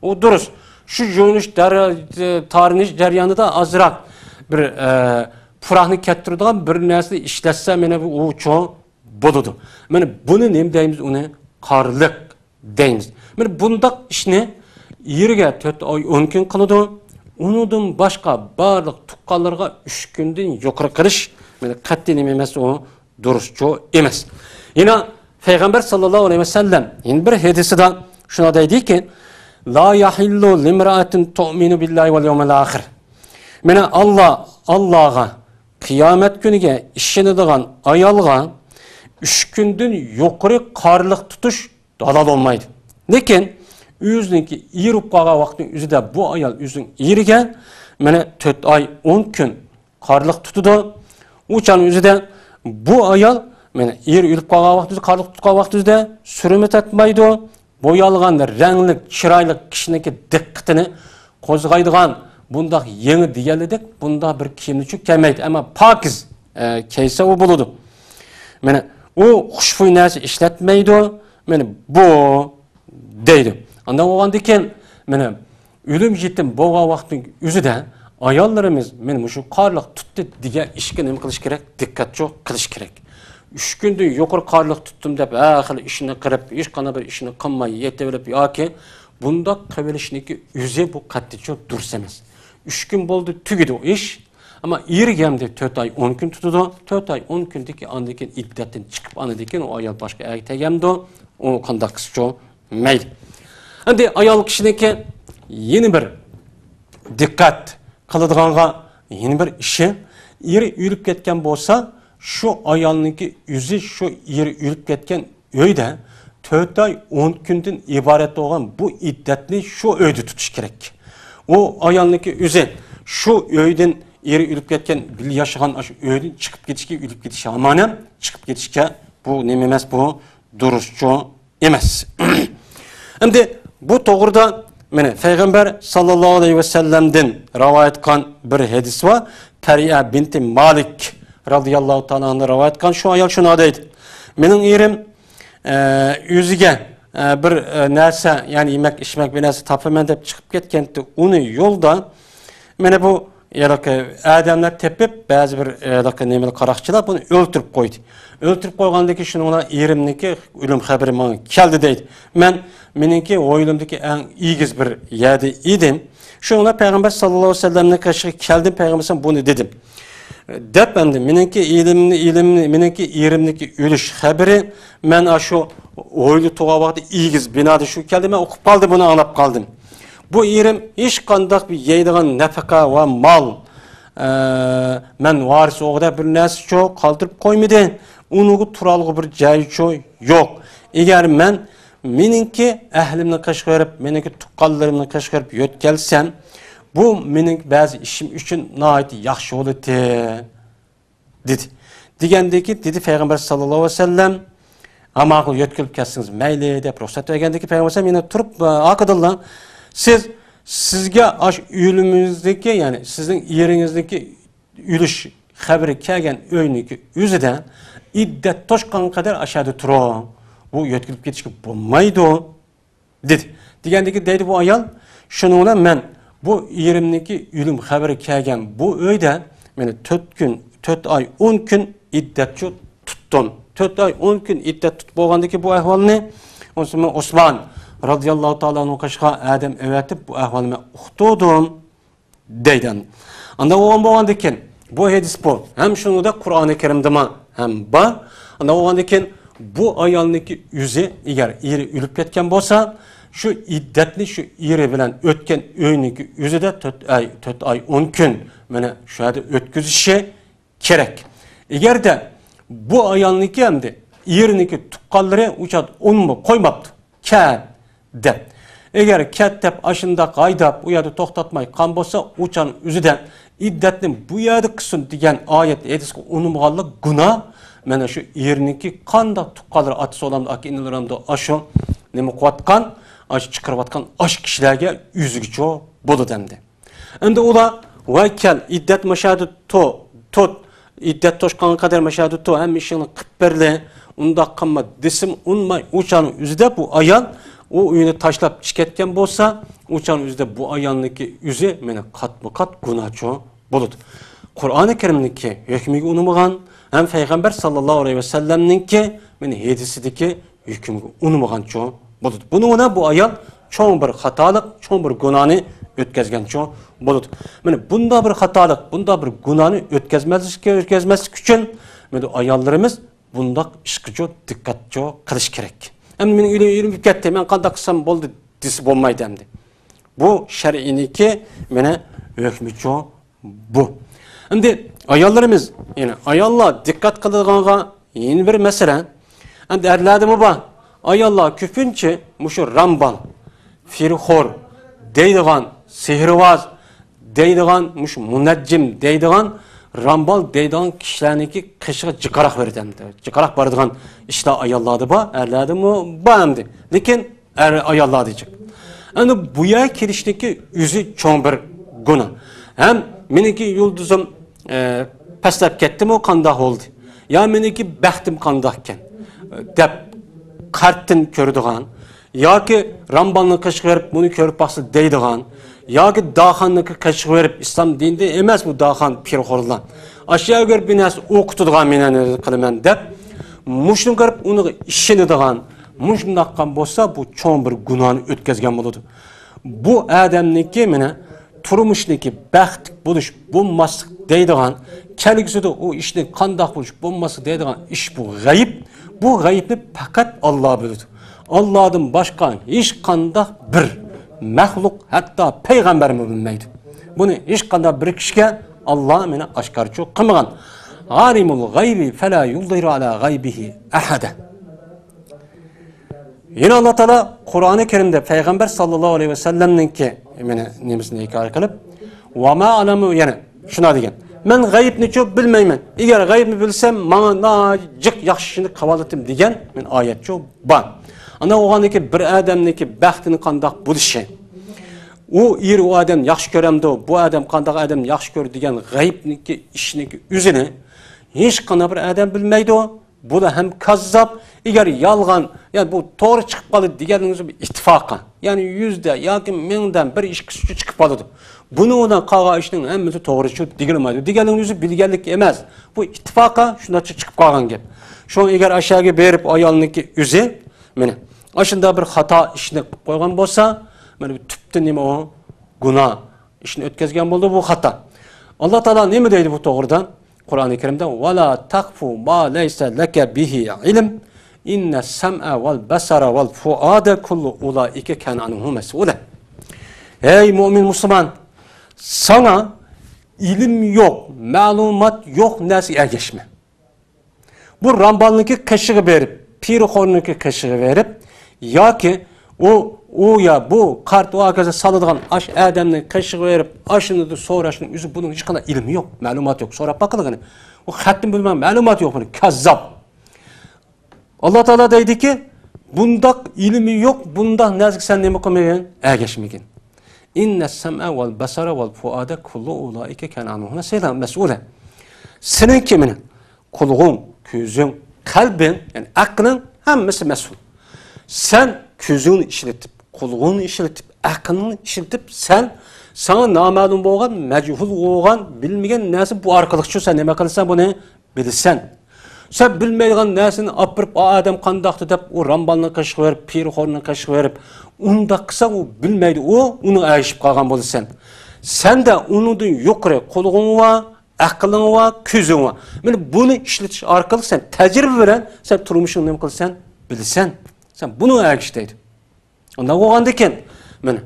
ئۇ دۇرۇس. شۇ يۇيۇنۇش، دەر-، تارىنىش جەريانىدا ئازراق بىر، ئە، پۇراقنى كەتتۈرىدىغان بىر نەرسىنى ئىشلەتسە، مانا بۇ ئۇچۇ بولىدۇ. مانا بۇنى نېمە دەيمىز؟ ئۇنى قارلىق دەيمىز. مانا بۇنداق ئىشنى ئېرىگە تۆت ئاي، ئون كۈن قىلىدۇ. ئۇنىڭدىن باشقا بارلىق تۇغقانلىرىغا ئۈچ كۈندىن يۇقىرى قىلىش، مانا قەتئىي نېمە ئەمەس، ئۇ دۇرۇسچۇ ئەمەس. يەنە پەيغەمبەر ساللاللاھۇ ئەلەيھى ۋەسەللەم يەنە بىر ھەدىسىدە شۇنداق دەيدىكى، لا يەھىللۇ لىمرائەتىن تۇئمىنۇ بىللاھى ۋەل يەۋمىل ئاخىر. مانا ئاللا، ئاللاغا، قىيامەت كۈنىگە ئىشىنىدىغان ئايالغا ئۈچ كۈندىن يۇقىرى قارلىق تۇتۇش ھالال بولمايدۇ. لېكىن ئۆزىنىڭكى ئېرى بولۇپ قالغان ۋاقىتنىڭ ئۆزىدە بۇ ئايال ئۆزىنىڭ ئېرىگە، مانا، تۆت ئاي ئون كۈن قارلىق تۇتىدۇ. ئۇ چاغنىڭ ئۆزىدە بۇ ئايال، مانا، ئېرى ئۆلۈپ قالغان ۋاقتىدا، قارلىق تۇتقان ۋاقتىدا سۈرمە تارتمايدۇ. بويالغان رەڭلىك، چىرايلىق، كىشىنىڭكى دىققىتىنى قوزغايدىغان بۇنداق يېڭى دېگەنلىدەك بۇنداق بىر كىيىمنىچۇ كىيمەيدۇ. ئەمما پاكىز، ئە، كىيسە ئۇ بولىدۇ. مانا، ئۇ خۇشبۇي نەرسە ئىشلەتمەيدۇ. مانا بۇ دەيدۇ. ئانداق بولغاندىكىن، مانا، ئۆلۈم يېتىم بولغان ۋاقىتنىڭ ئۆزىدە ئاياللىرىمىز مانا مۇشۇ قارلىق تۇتتى دېگەن ئىشقا نېمە قىلىش كېرەك؟ دىققەتچۇ قىلىش كېرەك. ئۈچ كۈندىن يۇقىرى قارلىق تۇتتۇم دەپ، ھەر خىل ئىشنى قىلىپ، ھېچقانداق بىر ئىشنى قىلماي يېتىۋېلىپ ياكى بۇنداق قىلىۋېلىشنىڭكى ئۆزى بۇ قەتئىيچۇ دۇرۇس ئەمەس. ئۈچ كۈن بولدى، تۈگىدى ئۇ ئىش. ئەمما ئېرىگە ئەمدى تۆت ئاي ئون كۈن تۇتىدۇ. تۆت ئاي ئون كۈندىكى ئاندىن كېيىن ئىددەتتىن چىقىپ، ئاندىن كېيىن ئۇ ئايال باشقا ئەرگە تەگەمدۇ؟ ئۇ قانداق قىلسىچۇ مەيلى. ئەمدى ئايال كىشىنىڭكى يەنە بىر دىققەت قىلىدىغانغا يەنە بىر ئىشى، ئېرى ئۆلۈپ كەتكەن بولسا، شۇ ئايالنىڭكى ئۆزى شۇ ئېرى ئۆلۈپ كەتكەن ئۆيدە تۆت ئاي ئون كۈندىن ئىبارەت بولغان بۇ ئىددەتنى شۇ ئۆيدە تۇتۇش كېرەك. ئۇ ئايالنىڭكى ئۆزى شۇ ئۆيدىن، ئېرى ئۆلۈپ كەتكەن، بىللە ياشىغان ئاشۇ ئۆيدىن چىقىپ كېتىشكە، ئۆلۈپ كېتىشى ھامان ھەم چىقىپ كېتىشكە بۇ نېمە ئەمەس، بۇ دۇرۇسچۇ ئەمەس. ئەمدى بۇ توغرىدا مانا پەيغەمبەر ساللاللاھۇ ئەلەيھى ۋەسەللەمدىن رىۋايەت قىلغان بىر ھەدىس بار. پەرىئە بىنتى مالىك رازىياللاھۇ تائالا ئەنھا رىۋايەت قىلغان. شۇ ئايال شۇنداق دەيدۇ: مېنىڭ ئېرىم، ئە، ئۆزىگە، ئە، بىر، ئە، نەرسە، يەنى يېمەك ئىچمەك بىر نەرسە تاپىمەن دەپ چىقىپ كەتكەنتى. ئۇنى يولدا مانا بۇ ھېلىقى ئادەملەر تېپىپ، بەزى بىر ھېلىقى نېمىلىك قاراقچىلار بۇنى ئۆلتۈرۈپ قويدى. ئۆلتۈرۈپ قويغاندىن كېيىن شۇنىڭ بىلەن ئېرىمنىڭكى ئۆلۈم خەۋىرى ماڭا كەلدى دەيدۇ. مەن مېنىڭكى ھويلىمدىكى ئەڭ ئېگىز بىر يەردە ئىدىم. شۇنىڭ بىلەن پەيغەمبەر ساللاللاھۇ ئەلەيھى ۋەسەللەمنىڭ قېشىغا كەلدىم، پەيغەمبەر بۇنى دېدىم. دەپ ئەمدى مېنىڭكى ئېلىمنى، ئېلىمنى، مېنىڭكى ئېرىمنىڭكى ئۆلۈش خەۋىرى، مەن ئاشۇ ھويلا تۇرغان ۋاقىتتا ئېگىز بىنادا شۇ كەلدى، مەن ئۇقۇپ قالدىم، بۇنى ئاڭلاپ قالدىم. بۇ ئېرىم ھېچقانداق بىر يەيدىغان نەپەقە ۋە مال، ئە، مەن ۋارىس ئوغرىدا بىر نەرسىچۇ قالدۇرۇپ قويمىدى. ئۇنىڭغا تۇرالغۇ بىر جايچۇ يوق. ئەگەر مەن مېنىڭكى ئەھلىمنى قېشىغا بېرىپ، مېنىڭكى تۇغقانلىرىمنى قېشىغا بېرىپ يۆتكەلسەم، بۇ مېنىڭ بەزى ئىشىم ئۈچۈن ناھايىتى ياخشى بولىتى. دېدى. دېگەندىن كېيىن دېدى پەيغەمبەر ساللاللاھۇ ئەلەيھى ۋەسەللەم، ھە، ماقۇل، يۆتكىلىپ كەتسىڭىز مەيلى، دەپ رۇخسەت بەرگەندىن كېيىن پەيغەمبەر ئەلەيھىسسالام يەنە تۇرۇپ، ئارقىدىنلا، سىز، سىزگە ئاشۇ ئۆلۈمىڭىزدىكى، يەنى سىزنىڭ ئېرىڭىزدىكى ئۆلۈش خەۋىرى كەلگەن ئۆينىڭكى ئۆزىدە ئىددەت توشقانغا قەدەر ئاشۇ يەردە تۇرۇڭ. بۇ يۆتكىلىپ كېتىشكە بولمايدۇ. دېدى. دېگەندىكى دەيدۇ بۇ ئايال، شۇنىڭ بىلەن مەن بۇ ئېرىمنىڭكى ئۆلۈم خەۋىرى كەلگەن بۇ ئۆيدە مانا تۆت كۈن، تۆت ئاي ئون كۈن ئىددەتچۇ تۇتتۇم. تۆت ئاي ئون كۈن ئىددەت تۇتۇپ بولغاندىكى بۇ ئەھۋالنى ئوسمان رازىياللاھۇ تائالا ئەنھۇ قېشىغا ئادەم ئەۋەتىپ بۇ ئەھۋالنى مەن ئۇقتۇردۇم. دەيدۇ. ئانداق بولغان بولغاندىكىن، بۇ ھەدىس بۇ. ھەم شۇنىڭدەك قۇرئانى كەرىمدىمۇ ھەم بار. ئانداق بولغاندىكىن، بۇ ئايالنىڭكى ئۆزى، ئەگەر ئېرى ئۆلۈپ كەتكەن بولسا، شۇ ئىددەتنى شۇ ئېرى بىلەن ئۆتكەن ئۆينىڭكى ئۆزىدە تۆت ئاي، تۆت ئاي ئون كۈن، مانا شۇ يەردە ئۆتكۈزۈشى كېرەك. ئەگەردە بۇ ئايالنىڭكى ئەمدى ئېرىنىڭكى تۇغقانلىرى ئۇ چاغدا ئۇنىمۇ قويماپتۇ، كەت دەپ. ئەگەر كەت دەپ ئاشۇنداق ھايداپ، ئۇ يەردە توختاتماي قالغان بولسا، ئۇ چاغنىڭ ئۆزىدە ئىددەتنى بۇ يەردە قىلسۇن دېگەن ئايەت ھەدىسكە ئۇنىمىغانلىق گۇناھ. مانا شۇ ئېرىنىڭكى قانداق تۇغقانلىرى، ئاتىسى بولامدۇ، ئاكا ئىنىلىرىمدۇ، ئاشۇ نېمە قىلىۋاتقان، ئاشۇ چىقىرىۋاتقان ئاشۇ كىشىلەرگە ئۆزىگىچۇ بولىدۇ ئەمدى. ئەمدى ئۇلار، ۋاي كەل، ئىددەت مۇشۇ يەردە تۇ-، تۇت، ئىددەت توشقانغا قەدەر مۇشۇ يەردە تۇر، ھەممە ئىشىڭنى قىلىپ بېرىلى، ئۇنداق قىلما دېسىمۇ ئۇنىماي، ئۇ چاغنىڭ ئۆزىدە بۇ ئايال ئۇ ئۆينى تاشلاپ چىقىپ كەتكەن بولسا، ئۇ چاغنىڭ ئۆزىدە بۇ ئايالنىڭكى ئۆزى مانا قاتمۇ قات گۇناھچۇ بولىدۇ. قۇرئانى كەرىمنىڭكى ھۆكمىگە ئۇنىمىغان ھەم پەيغەمبەر ساللاللاھۇ ئەلەيھى ۋەسەللەمنىڭكى مانا ھەدىسىدىكى ھۆكۈمگە ئۇنىمىغانچۇ بولىدۇ. بۇنىڭ بىلەن بۇ ئايال چوڭ بىر خاتالىق، چوڭ بىر گۇناھنى ئۆتكەزگەنچۇ بولىدۇ. مانا بۇنداق بىر خاتالىق، بۇنداق بىر گۇناھنى ئۆتكەزمەسلىك، ئۆتكەزمەسلىك ئۈچۈن مانا ئاياللىرىمىز بۇنداق ئىشقىچۇ دىققەتچۇ قىلىش كېرەك. ئەمدى مېنىڭ ئۆلۈم، ئۆلۈم كەتتى، مەن قانداق قىلسام بولدى دېسە بولمايدۇ ئەمدى. بۇ شەرئىينىڭكى مانا ھۆكمىچۇ بۇ. ئەمدى ئاياللىرىمىز، يەنى ئاياللار دىققەت قىلىدىغانغا يەنە بىر مەسىلە، ئەمدى ئەرلەردىمۇ بار. ئاياللار كۆپىنچە مۇشۇ رامبال، پىرخور دەيدىغان، سېھىرۋاز دەيدىغان، مۇشۇ مۇنەججىم دەيدىغان، رامبال دەيدىغان كىشىلەرنىڭكى قېشىغا جىقراق بېرىدۇ ئەمدى. جىقراق بارىدىغان ئىشلار ئاياللاردىمۇ بار، ئەرلەردىمۇ بار ئەمدى. لېكىن ئەر ئاياللاردا جىق. ئەمدى بۇ يەرگە كېلىشنىڭكى ئۆزى چوڭ بىر گۇناھ. ھەم مېنىڭكى يۇلتۇزۇم، ئە، پەسلەپ كەتتىمۇ قانداق بولدى؟ يا مېنىڭكى بەختىم قانداقكەن؟ دەپ قەرتتىن كۆرىدىغان، ياكى رامبالنىڭ قېشىغا بېرىپ بۇنى كۆرۈپ باقسا دەيدىغان، ياكى داخاننىڭكى قېشىغا بېرىپ ئىسلام دىنىدا ئەمەس بۇ داخان پىرخورلار. ئاشۇ يەرگە بېرىپ بىر نەرسە ئوقۇتىدىغان مېنى نېمە قىلىمەن دەپ، مۇشۇنى كۆرۈپ ئۇنىڭغا ئىشىنىدىغان، مۇشۇنداق قىلغان بولسا بۇ چوڭ بىر گۇناھنى ئۆتكۈزگەن بولىدۇ. بۇ ئادەمنىڭكى مانا تۇرمۇشنىڭكى بەختلىك بولۇش، بولماسلىق دەيدىغان، كەلگۈسىدە ئۇ ئىشنىڭ قانداق بولۇش، بولماسلىق دەيدىغان ئىش بۇ غەيىب. بۇ غەيىبنى پەقەت ئاللا بىلىدۇ. ئاللادىن باشقا ھېچقانداق بىر مەخلۇق، ھەتتا پەيغەمبەرمۇ بىلمەيدۇ. بۇنى ھېچقانداق بىر كىشىگە ئاللا مانا ئاشكارىچۇ قىلمىغان. عالم الغيب فلا يظهر على غيبه أحدا. يەنە ئاللا تائالا قۇرئانى كەرىمدە پەيغەمبەر ساللاللاھۇ ئەلەيھى ۋەسەللەمنىڭكى، مانا، نېمىسىنى ھېكايە قىلىپ، ۋەما ئەلەمۇ، يەنە شۇنداق دېگەن، مەن غەيىبنىچۇ بىلمەيمەن، ئەگەر غەيىبنى بىلسەم ماڭا ناھايىتى جىق ياخشى ئىشنى قىلىۋالاتتىم دېگەن، مانا، ئايەتچۇ بار. ئانداق بولغاندىكى بىر ئادەمنىڭكى بەختىنى قانداق بولۇشى، ئۇ ئېرى ئۇ ئادەمنى ياخشى كۆرەمدۇ، بۇ ئادەم قانداق ئادەمنى ياخشى كۆرىدۇ دېگەن غەيىبنىڭكى ئىشنىڭكى ئۆزىنى ھېچقانداق بىر ئادەم بىلمەيدۇ. بۇلار ھەم كاززاپ، ئەگەر يالغان، يەنى بۇ توغرا چىقىپ قالدى دېگەننىڭ ئۆزى بىر ئىتتىپاقا. يەنى يۈزدە ياكى مىڭدىن بىر ئىككىسى چىقىپ قالىدۇ. بۇنىڭ بىلەن قالغان ئىشنىڭ ھەممىسى توغرا چىقىدۇ دېگىلى بولمايدۇ. دېگەننىڭ ئۆزى بىلگەنلىك ئەمەس. بۇ ئىتتىپاقا شۇنداقچە چىقىپ قالغان گەپ. شۇڭا ئەگەر ئاشۇ يەرگە بېرىپ ئايالنىڭكى ئۆزى، مانا، ئاشۇنداق بىر خاتا ئىشنى قىلىپ قويغان بولسا، مانا بۇ تۈپتە نېمە ئۇ؟ گۇناھ. ئىشنى ئۆتكۈزگەن بولدى، بۇ خاتا. ئاللا تائالا نېمە دەيدۇ بۇ توغرىدا؟ قۇرئانى كەرىمدە، ۋەلا تەقفۇ ما لەيسە لەكە بىھى ئىلم، ئىننەس سەمئە ۋەل بەسەرە ۋەل فۇئادە كۇللۇ ئۇلائىكە كانە ئەنھۇ مەسئۇلە. ھەي مۆمىن مۇسۇلمان، ساڭا ئىلىم يوق، مەلۇمات يوق نەرسىگە ئەگەشمە. بۇ رامبالنىڭكى قېشىغا بېرىپ، پىرخورنىڭكى قېشىغا بېرىپ، ياكى ئۇ، ئۇ يا بۇ قارت ئۇ ئاكىسى سالىدىغان ئاش ئادەمنىڭ قېشىغا بېرىپ، ئاشۇنى سوراشنىڭ ئۆزى بۇنىڭ ھېچقانداق ئىلمى يوق، مەلۇماتى يوق. سوراپ باقىدىغىنى. ئۇ خەتنى بىلمەي مەلۇماتى يوق بۇنىڭ. كاززاپ. ئاللا تائالا دەيدىكى، بۇنداق ئىلمى يوق، بۇنداق نەرسىگە سەن نېمە قىلمىگىن؟ ئەگەشمىگىن. ئىننەس سەمئە ۋەل بەسەرە ۋەل فۇئادە كۇللۇ ئۇلائىكە كانە ئەنھۇ مەسئۇلە. سېنىڭكى مېنىڭ قۇلىقىڭ، كۆزۈڭ، قەلبىڭ، يەنى ئەقلىڭ ھەممىسى مەسئۇل. سەن كۆزۈڭنى ئىشلىتىپ، قۇلىقىڭنى ئىشلىتىپ، ئەقلىڭنى ئىشلىتىپ، سەن ساڭا نامەلۇم بولغان، مەجھۇل بولغان، بىلمىگەن نەرسە بۇ ئارقىلىقچۇ سەن نېمە قىلىسەن بۇنى؟ بىلىسەن. سەن بىلمەيدىغان نەرسىنى ئاپىرىپ، ئا ئادەم قانداقتۇ دەپ، ئۇ رامبالنىڭ قېشىغا بېرىپ، پىرخورنىڭ قېشىغا بېرىپ، ئۇنداق قىلساڭ، ئۇ بىلمەيدۇ، ئۇ، ئۇنىڭغا ئەگىشىپ قالغان بولىسەن. سەندە ئۇنىڭدىن يۇقىرى قۇلىقىڭ بار، ئەقلىڭ بار، كۆزۈڭ بار. مانا بۇنى ئىشلىتىش ئارقىلىق سەن تەجرىبە بىلەن سەن تۇرمۇشۇڭنى نېمە قىلىسەن؟ بىلىسەن. سەن بۇنىڭغا ئەگىش دەيدۇ. ئۇنداق بولغاندىكىن، مانا،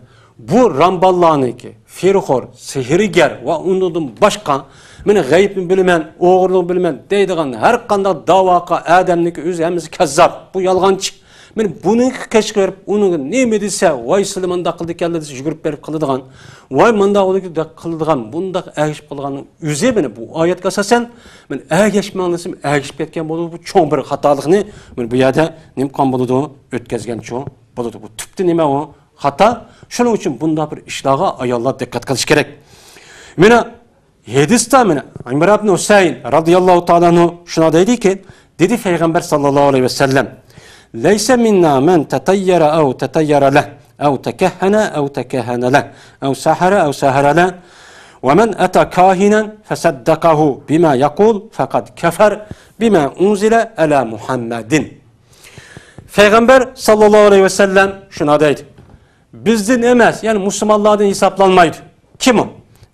بۇ رامباللارنىڭكى، پىرخور، سېھىرگەر ۋە ئۇنىڭدىن باشقا، مانا، غەيىبنى بىلىمەن، ئوغرىلىقنى بىلىمەن دەيدىغان ھەر قانداق داۋاقا ئادەمنىڭكى ئۆزى ھەممىسى كەززاپ، بۇ يالغانچى. مانا، بۇنىڭكى قېشىغا بېرىپ، ئۇنىڭغا نېمە دېسە، ۋاي، سىلى مۇنداق قىلدىكەنلەر دېسە، يۈگۈرۈپ بېرىپ قىلىدىغان، ۋاي، مۇنداق قىلدىكەن قىلىدىغان، بۇنداق ئەگىشىپ قالغاننىڭ ئۆزى، مانا، بۇ ئايەتكە ئاساسەن، مانا، ئەگەشمەڭ دېسىمۇ، ئەگىشىپ كەتكەن بولىدۇ. بۇ چوڭ بىر خاتالىقنى، مانا، بۇ يەردە نېمە قىلغان بولىدۇ؟ ئۆتكۈزگەن چوڭ بولىدۇ. بۇ تۈپتە نېمە ئۇ؟ خاتا. شۇنىڭ ئۈچۈن بۇنداق بىر ئىشلارغا ئاياللار دىققەت قىلىشى كېرەك. مانا ھەدىستە مانا ئىمران ئىبن ھۈسەيىن رەزىياللاھۇ تائالا ئەنھۇ شۇنداق دەيدىكى، دېدى پەيغەمبەر ساللاللاھۇ ئەلەيھى ۋەسەللەم، لەيسە مىننا مەن تەتەييەرە ئەۋ تەتەييەرە لەھ، ئەۋ تەكەھھەنە ئەۋ تەكەھھەنە لەھ، ئەۋ سەھەرە ئەۋ سەھەرە لەھ، ۋە مەن ئەتە كاھىنەن فەسەددەقەھۇ بىما يەقۇل فەقەد كەفەر بىما ئۇنزىلە ئەلا مۇھەممەدىن. پەيغەمبەر ساللاللاھۇ ئەلەيھى ۋەسەللەم شۇنداق دەيدۇ. بىزدىن ئەمەس، يەنى مۇسۇلمانلاردىن ھېسابلانمايدۇ. كىم ئۇ؟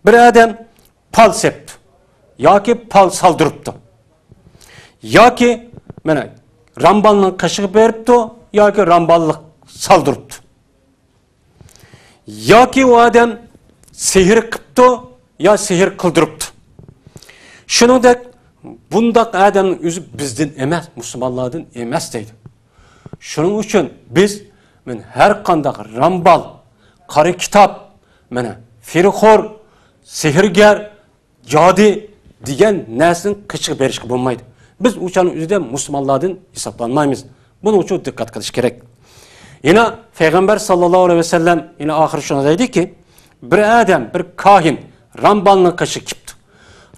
بىر ئادەم پال سېپىپتۇ ياكى پال سالدۇرۇپتۇ. ياكى، مانا، رامبالنىڭ قېشىغا بېرىپتۇ ياكى رامباللىق سالدۇرۇپتۇ. ياكى ئۇ ئادەم سېھىر قىپتۇ يا سېھىر قىلدۇرۇپتۇ. شۇنىڭدەك بۇنداق ئادەمنىڭ ئۆزى بىزدىن ئەمەس، مۇسۇلمانلاردىن ئەمەس دەيدۇ. شۇنىڭ ئۈچۈن بىز، مەن ھەر قانداق رامبال، قارا كىتاب، مانا، فىرخور، سېھىرگەر، جادى دېگەن نەرسىنىڭ قېشىغا بېرىشقا بولمايدۇ. بىز ئۇ چاغنىڭ ئۆزىدە مۇسۇلمانلاردىن ھېسابلانمايمىز. بۇنىڭ ئۈچۈن دىققەت قىلىش كېرەك. يەنە پەيغەمبەر ساللاللاھۇ ئەلەيھى ۋەسەللەم يەنە ئاخىرى شۇنى دەيدىكى، بىر ئادەم، بىر كاھىن رامبالنىڭ قېشىغا كېلىپتۇ.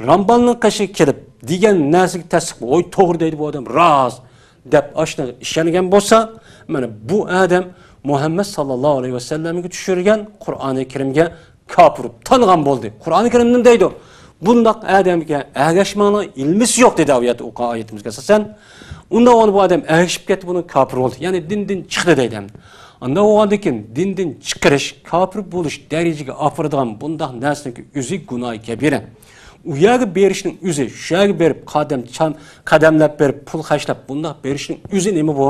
رامبالنىڭ قېشىغا كېلىپ دېگەن نەرسىگە تەستىق، ۋوي، توغرا دەيدۇ بۇ ئادەم، راست دەپ ئاشۇنىڭغا ئىشەنگەن بولسا، مانا بۇ ئادەم مۇھەممەد ساللاللاھۇ ئەلەيھى ۋەسەللەمگە چۈشۈرگەن قۇرئانى كەرىمگە كاپىر تانغان بولدى. قۇرئانى كەرىم نېمە دەيدۇ؟ بۇنداق ئادەمگە ئەگەشمەڭلار، ئىلمىسى يوق دېدى ئايەت، ئايىتىمىزگە ئاساسەن. ئۇنداق بولغاندا بۇ ئادەم ئەگىشىپ كەتتى، بۇنىڭ كاپىر بولدى. يەنى دىندىن چىقتى دەيدۇ ئەمدى. ئانداق بولغاندىن كېيىن دىندىن چىقىرىش، كاپىر بولۇش دەرىجىگە ئاپىرىدىغان بۇنداق نەرسىنىڭكى ئۆزى گۇناھى كەبىرە. ئۇ يەرگە بېرىشنىڭ ئۆزى، شۇ يەرگە بېرىپ قەدەم چان، قەدەملەپ بېرىپ پۇل خەجلەپ بۇنداق بېرىشنىڭ ئۆزى نېمە بۇ؟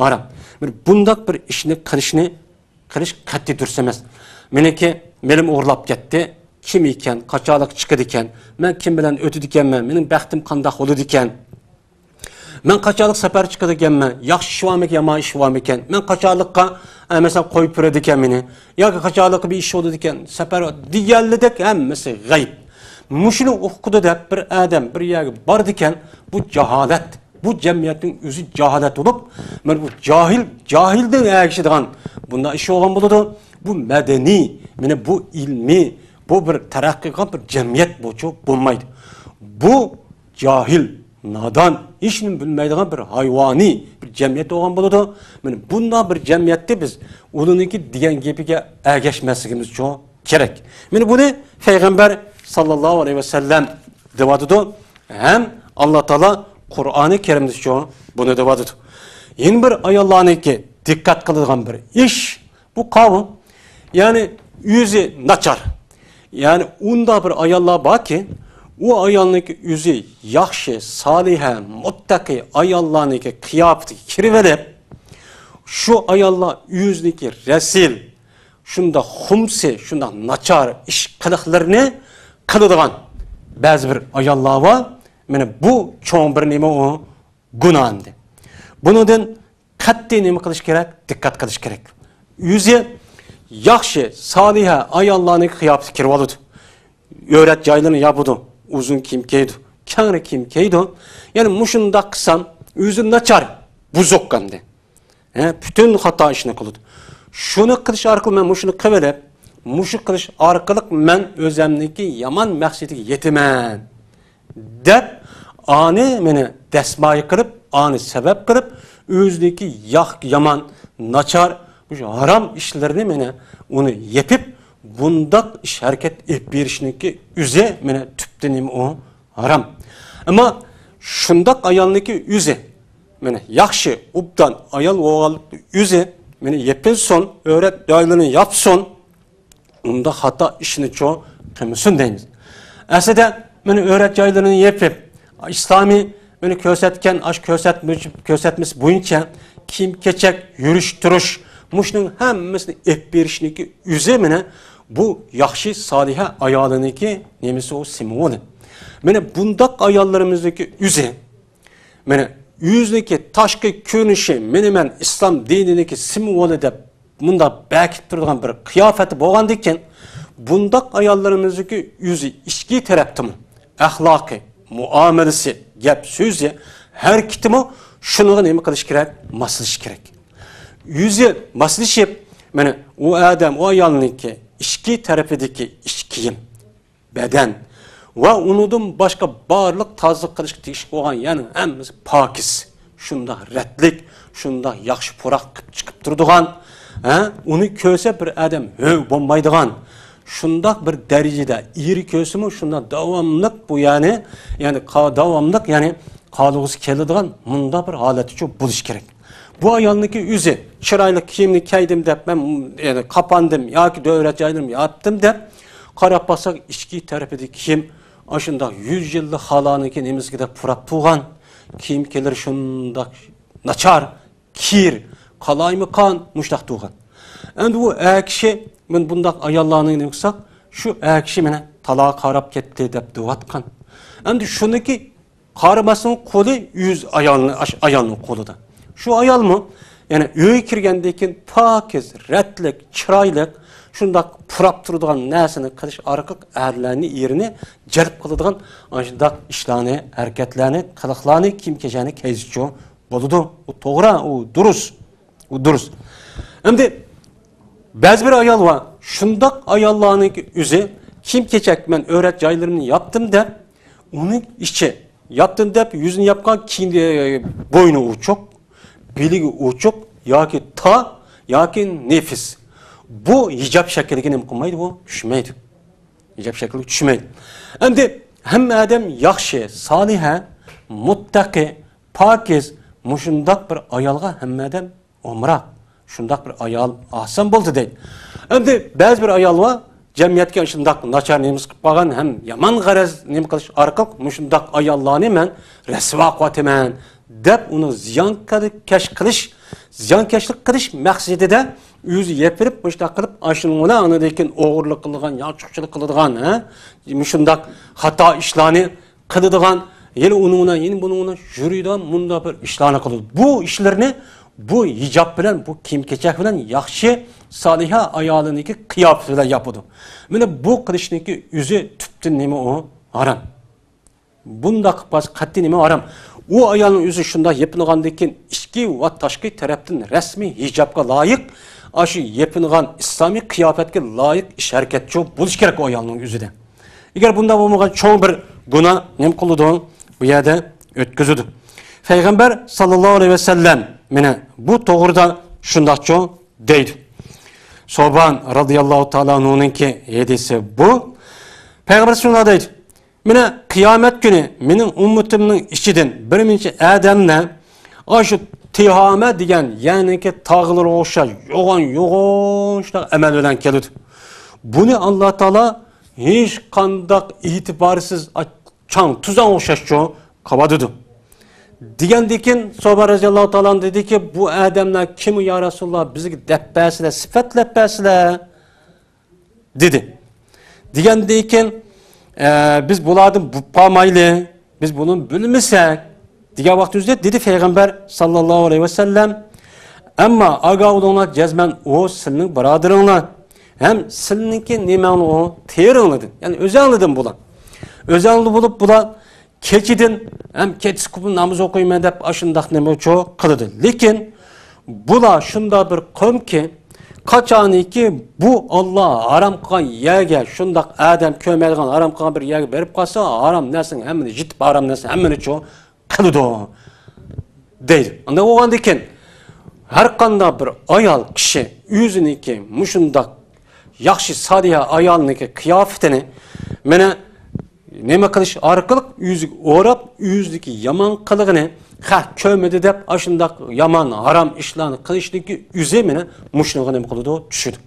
ھارام. بىر بۇنداق بىر ئىشنى قىلىشنى قىلىش قەتئىي دۇرۇس ئەمەس. مېنىڭكى مېلىم ئوغرىلاپ كەتتى. كىم ئىكەن، قاچانلىق چىقىدىكەن، مەن كىم بىلەن ئۆتىدىكەنمەن، مېنىڭ بەختىم قانداق بولىدىكەن، مەن قاچانلىق سەپەر چىقىدىكەنمەن، ياخشى ئىش بارمىكەن، يامان ئىش بارمىكەن، مەن قاچانلىققا، ئە، مەسىلەن، قويۇپ بېرىدىكەن مېنى، ياكى قاچانلىققا بىر ئىش بولىدىكەن، سەپەر دېگەنلىدەك ھەممىسى غەيىب. مۇشۇنى ئۇقىدۇ دەپ بىر ئادەم بىر يەرگە بارىدىكەن، بۇ جاھالەت. بۇ جەمئىيەتنىڭ ئۆزى جاھالەت بولۇپ، مانا بۇ جاھىل، جاھىلدىن ئەگىشىدىغان بۇنداق ئىش بولغان بولىدۇ. بۇ مەدەنىي، مانا بۇ ئىلمىي، بۇ بىر تەرەققىي قىلغان بىر جەمئىيەت بولچۇ بولمايدۇ. بۇ جاھىل، نادان، ھېچنېمە بىلمەيدىغان بىر ھايۋانىي بىر جەمئىيەت بولغان بولىدۇ. مانا بۇنداق بىر جەمئىيەتتە بىز ئۇلارنىڭكى دېگەن گېپىگە ئەگەشمەسلىكىمىزچۇ كېرەك. مانا بۇنى پەيغەمبەر ساللاللاھۇ ئەلەيھى ۋەسەللەم دەۋاتىدۇ. ھەم ئاللا تائالا قۇرئانى كەرىمدىچۇ بۇنى دەۋاتىدۇ. يەنە بىر ئاياللارنىڭكى دىققەت قىلىدىغان بىر ئىش، بۇ قاۋۇم. يەنى ئۆزى ناچار. يەنى ئۇنداق بىر ئاياللار باركى، ئۇ ئايالنىڭكى ئۆزى ياخشى، سالىھە، مۇتتەقى ئاياللارنىڭكى قىياپىتىگە كىرىۋېلىپ، شۇ ئاياللار ئۆزىنىڭكى رەسىل، شۇنداق خۇمسى، شۇنداق ناچار ئىش قىلىقلىرىنى قىلىدىغان بەزى بىر ئاياللار بار. مانا بۇ چوڭ بىر نېمە ئۇ؟ گۇناھ ئەمدى. بۇنىڭدىن قەتئىي نېمە قىلىش كېرەك؟ دىققەت قىلىش كېرەك. ئۆزى ياخشى، سالىھە ئاياللارنىڭ قىياپىتىگە كىرىۋالىدۇ. ئۆرەت جايلىرىنى ياپىدۇ، ئۇزۇن كىيىم كىيىدۇ، كەڭرى كىيىم كىيىدۇ. يەنى مۇشۇنداق قىلسام، ئۆزى ناچار، بۇزۇق ئەمدى. ھە، پۈتۈن خاتا ئىشنى قىلىدۇ. شۇنى قىلىش ئارقىلىق مەن مۇشۇنى قىلىۋېلىپ، مۇشۇ قىلىش ئارقىلىق مەن ئۆزەمنىڭكى يامان مەقسىتىگە يېتىمەن دەپ، ئانى مېنى دەسمايە قىلىپ، ئانى سەۋەب قىلىپ، ئۆزىنىڭكى ياق، يامان، ناچار، مۇشۇ ھارام ئىشلىرىنى مېنى ئۇنى يېپىپ، بۇنداق ئىش ھەرىكەت ئېلىپ بېرىشنىڭكى ئۆزى مېنى تۈپتە نېمە ئۇ؟ ھارام. ئەمما شۇنداق ئايالنىڭكى ئۆزى، مانا ياخشى، ئوبدان ئايال بولغانلىقى ئۆزى، مانا يېپىنسۇن، ئۆرەت جايلىرىنى ياپسۇن، ئۇنداق خاتا ئىشنىچۇ قىلمىسۇن دەيمىز. ئەسلىدە مانا ئۆرەت جايلىرىنى يېپىپ، ئىسلامىي مانا كۆرسەتكەن، ئاش كۆرسەتمىش-، كۆرسەتمىسى بويىچە كىيىم-كېچەك، يۈرۈش-تۇرۇش، مۇشۇنىڭ ھەممىسىنى ئېلىپ بېرىشنىڭكى ئۆزى مانا بۇ ياخشى، سالىھە ئايالىنىڭكى نېمىسى ئۇ سىمۋولى. مانا بۇنداق ئاياللىرىمىزنىڭكى ئۆزى، مانا ئۆزىنىڭكى تاشقى كۆرۈنۈشى، مانا مەن ئىسلام دىنىنىڭكى سىمۋولى دەپ مۇنداق بەكىتىپ تۇرىدىغان بىر قىياپەتى بولغاندىكىن، بۇنداق ئاياللىرىمىزنىڭكى ئۆزى ئىچكى تەرەپتىمۇ، ئەخلاقى، مۇئامىلىسى، گەپ سۆزى، ھەرىكىتىمۇ شۇنىڭغا نېمە قىلىش كېرەك؟ ماسلىشىش كېرەك. ئۆزى ماسلىشىپ، مانا ئۇ ئادەم، ئۇ ئايالنىڭكى ئىچكى تەرىپىدىكى ئىچ كىيىم، بەدەن ۋە ئۇنىڭدىن باشقا بارلىق تازىلىق قىلىشقا تېگىشلىك بولغان يەرنىڭ ھەممىسى پاكىز، شۇنداق رەتلىك، شۇنداق ياخشى پۇراق قىلىپ چىقىپ تۇرىدىغان، ھە، ئۇنى كۆرسە بىر ئادەم ھۆ بولمايدىغان، شۇنداق بىر دەرىجىدە ئېرى كۆرسىمۇ شۇنداق داۋاملىق بۇ يەرنى، يەنى قا-، داۋاملىق، يەنى قالغۇسى كېلىدىغان مۇنداق بىر ھالەتتىچۇ بولۇشى كېرەك. بۇ ئايالنىڭكى ئۆزى چىرايلىق كىيىمنى كىيدىم دەپ، مەن، يەنى قاپاندىم ياكى دۆرەت جايلىرىمنى ياپتىم دەپ، قاراپ باقساق، ئىچكى تەرىپىدىكى كىيىم ئاشۇنداق يۈز يىللىق خالانىڭكى نېمىسىگىدەك پۇراپ تۇرغان، كىيىم كېلىرى شۇنداق ناچار، كىر، قالايمىقان مۇشۇنداق تۇرغان. ئەمدى ئۇ ئەر كىشى، مانا بۇنداق ئاياللارنى نېمە قىلساق، شۇ ئەر كىشى مانا تالاغا قاراپ كەتتى دەپ دەۋاتقان. ئەمدى شۇنىڭكى قارىماسنىڭ قولى ئۆز ئايالنى، ئاش-، ئايالنىڭ قولىدا. شۇ ئايالمۇ، يەنى ئۆيگە كىرگەندىن كېيىن پاكىز، رەتلىك، چىرايلىق، شۇنداق پۇراپ تۇرىدىغان نەرسىنى قىلىش ئارقىلىق ئەرلەرنى، ئېرىنى جەلپ قىلىدىغان ئاشۇنداق ئىشلارنى، ھەرىكەتلەرنى، قىلىقلارنى، كىيىم-كېچەكنى كىيسىچۇ بولىدۇ. ئۇ توغرا، ئۇ دۇرۇس. ئۇ دۇرۇس. ئەمدى بەزى بىر ئايال بار، شۇنداق ئاياللارنىڭكى ئۆزى كىيىم-كېچەك، مەن ئۆرەت جايلىرىمنى ياپتىم دەپ، ئۇنىڭ ئىچى، ياپتىم دەپ يۈزىنى ياپقان كىيىم، بوينى ئوچۇق، بېلىگە ئوچۇق ياكى تا ياكى نېفىس. بۇ ھىجاب شەكلىگە نېمە قىلمايدۇ، بۇ چۈشمەيدۇ. ھىجاب شەكلىگە چۈشمەيدۇ. ئەمدى ھەممە ئادەم ياخشى، سالىھە، مۇتتەقى، پاكىز، مۇشۇنداق بىر ئايالغا ھەممە ئادەم ئومراق. شۇنداق بىر ئايال ئالسام بولدى دەيدۇ. ئەمدى بەزى بىر ئايال بار، جەمئىيەتكە شۇنداق ناچار نېمىسى قىلىپ قالغان ھەم يامان غەرەز نېمە قىلىش ئارقىلىق مۇشۇنداق ئاياللارنى مەن رەسۋا قىلىۋاتىمەن دەپ، ئۇنى زىيانكەش قىلىش، زىيانكەشلىك قىلىش مەقسىتىدە ئۆزى يېپىرىپ، مۇشۇنداق قىلىپ، ئاشۇنىڭ بىلەن ئاندىن كېيىن ئوغرىلىق قىلىدىغان، يانچۇقچىلىق قىلىدىغان، ھە؟ مۇشۇنداق خاتا ئىشلارنى قىلىدىغان، يەنە ئۇنىڭ بىلەن، يەنە بۇنىڭ بىلەن يۈرىدىغان، مۇنداق بىر ئىشلارنى قىلىدۇ. بۇ ئىشلىرىنى بۇ ھىجاب بىلەن، بۇ كىيىم-كېچەك بىلەن ياخشى، سالىھە ئايالىنىڭكى قىياپىتى بىلەن ياپىدۇ. مانا بۇ قىلىشنىڭكى ئۆزى تۈپتىن نېمە ئۇ؟ ھارام. بۇنداق قىلىپ قالسا قەتئىي نېمە ھارام. ئۇ ئايالنىڭ ئۆزى شۇنداق يېپىنغاندىن كېيىن ئىچكى ۋە تاشقى تەرەپتىن رەسمىي ھىجابقا لايىق، ئاشۇ يېپىنغان ئىسلامىي قىياپەتكە لايىق ئىش-ھەرىكەتچۇ بولۇشى كېرەك ئۇ ئايالنىڭ ئۆزىدە. ئەگەر بۇنداق بولمىغان چوڭ بىر گۇناھ نېمە قىلىدۇ؟ بۇ يەردە ئۆتكۈزىدۇ. پەيغەمبەر ساللاللاھۇ ئەلەيھى ۋەسەللەم مانا بۇ توغرىدا شۇنداقچۇ دەيدۇ. سوبان رازىياللاھۇ تائالا ئەنھۇنىڭكى ھەدىسى بۇ. پەيغەمبەر شۇنداق دەيدۇ. مانا قىيامەت كۈنى مېنىڭ ئۈممىتىمنىڭ ئىچىدىن بىر مۇنچە ئادەملەر ئاشۇ تىھامە دېگەن يەرنىڭكى تاغلىرىغا ئوخشاش يوغان-يوغان شۇنداق ئەمەل بىلەن كېلىدۇ. بۇنى ئاللا تائالا ھېچقانداق ئېتىبارسىز چاڭ-توزانغا ئوخشاشچۇ قىلىۋاتىدۇ. دېگەندىكىن سوبان رازىياللاھۇ تائالا ئەنھۇ دېدىكى، بۇ ئادەملەر كىم يا رەسۇلاللا، بىزگە دەپ بەرسىلە، سۈپەتلەپ بەرسىلە. دېدى. دېگەندىن كېيىن، ئە، بىز بۇلاردىن بولۇپ قالمايلى، بىز بۇنى بىلمىسەك، دېگەن ۋاقتىمىزدا دېدى پەيغەمبەر ساللاللاھۇ ئەلەيھى ۋەسەللەم، ئەمما ئاگاھ بولۇڭلار، جەزمەن ئۇ سىلىنىڭ بۇرادىرىڭلار ھەم سىلىنىڭكى نېمەڭلار، ئۇ تېرىڭلاردىن، يەنى ئۆزەڭلاردىن بۇلار. ئۆزەڭلار بولۇپ بۇلار كېچىدىن ھەم كېچىسى كۆپ ناماز ئوقۇيمەن دەپ ئاشۇنداق نېمە شۇ قىلىدۇ. لېكىن بۇلار شۇنداق بىر قومكى، قاچانكى بۇ ئاللا ھارام قىلغان يەرگە، شۇنداق ئادەم كۆرمەيدىغان ھارام قىلغان بىر يەرگە بېرىپ قالسا، ھارام نەرسىنىڭ ھەممىنى يېتىپ، ھارام نەرسە ھەممىنى شۇ قىلىدۇ دەيدۇ. ئانداق بولغاندىكىن ھەر قانداق بىر ئايال كىشى ئۆزىنىڭكى مۇشۇنداق ياخشى سالىھە ئايالنىڭكى قىياپىتىنى مانا نېمە قىلىش ئارقىلىق ئۆزىگە ئوراپ، ئۆزىدىكى يامان قىلىقىنى خەق كۆرمىدى دەپ، ئاشۇنداق يامان، ھارام ئىشلارنى قىلىشنىڭكى ئۆزى مانا مۇشۇنىڭغا نېمە قىلىدۇ؟ چۈشىدۇ.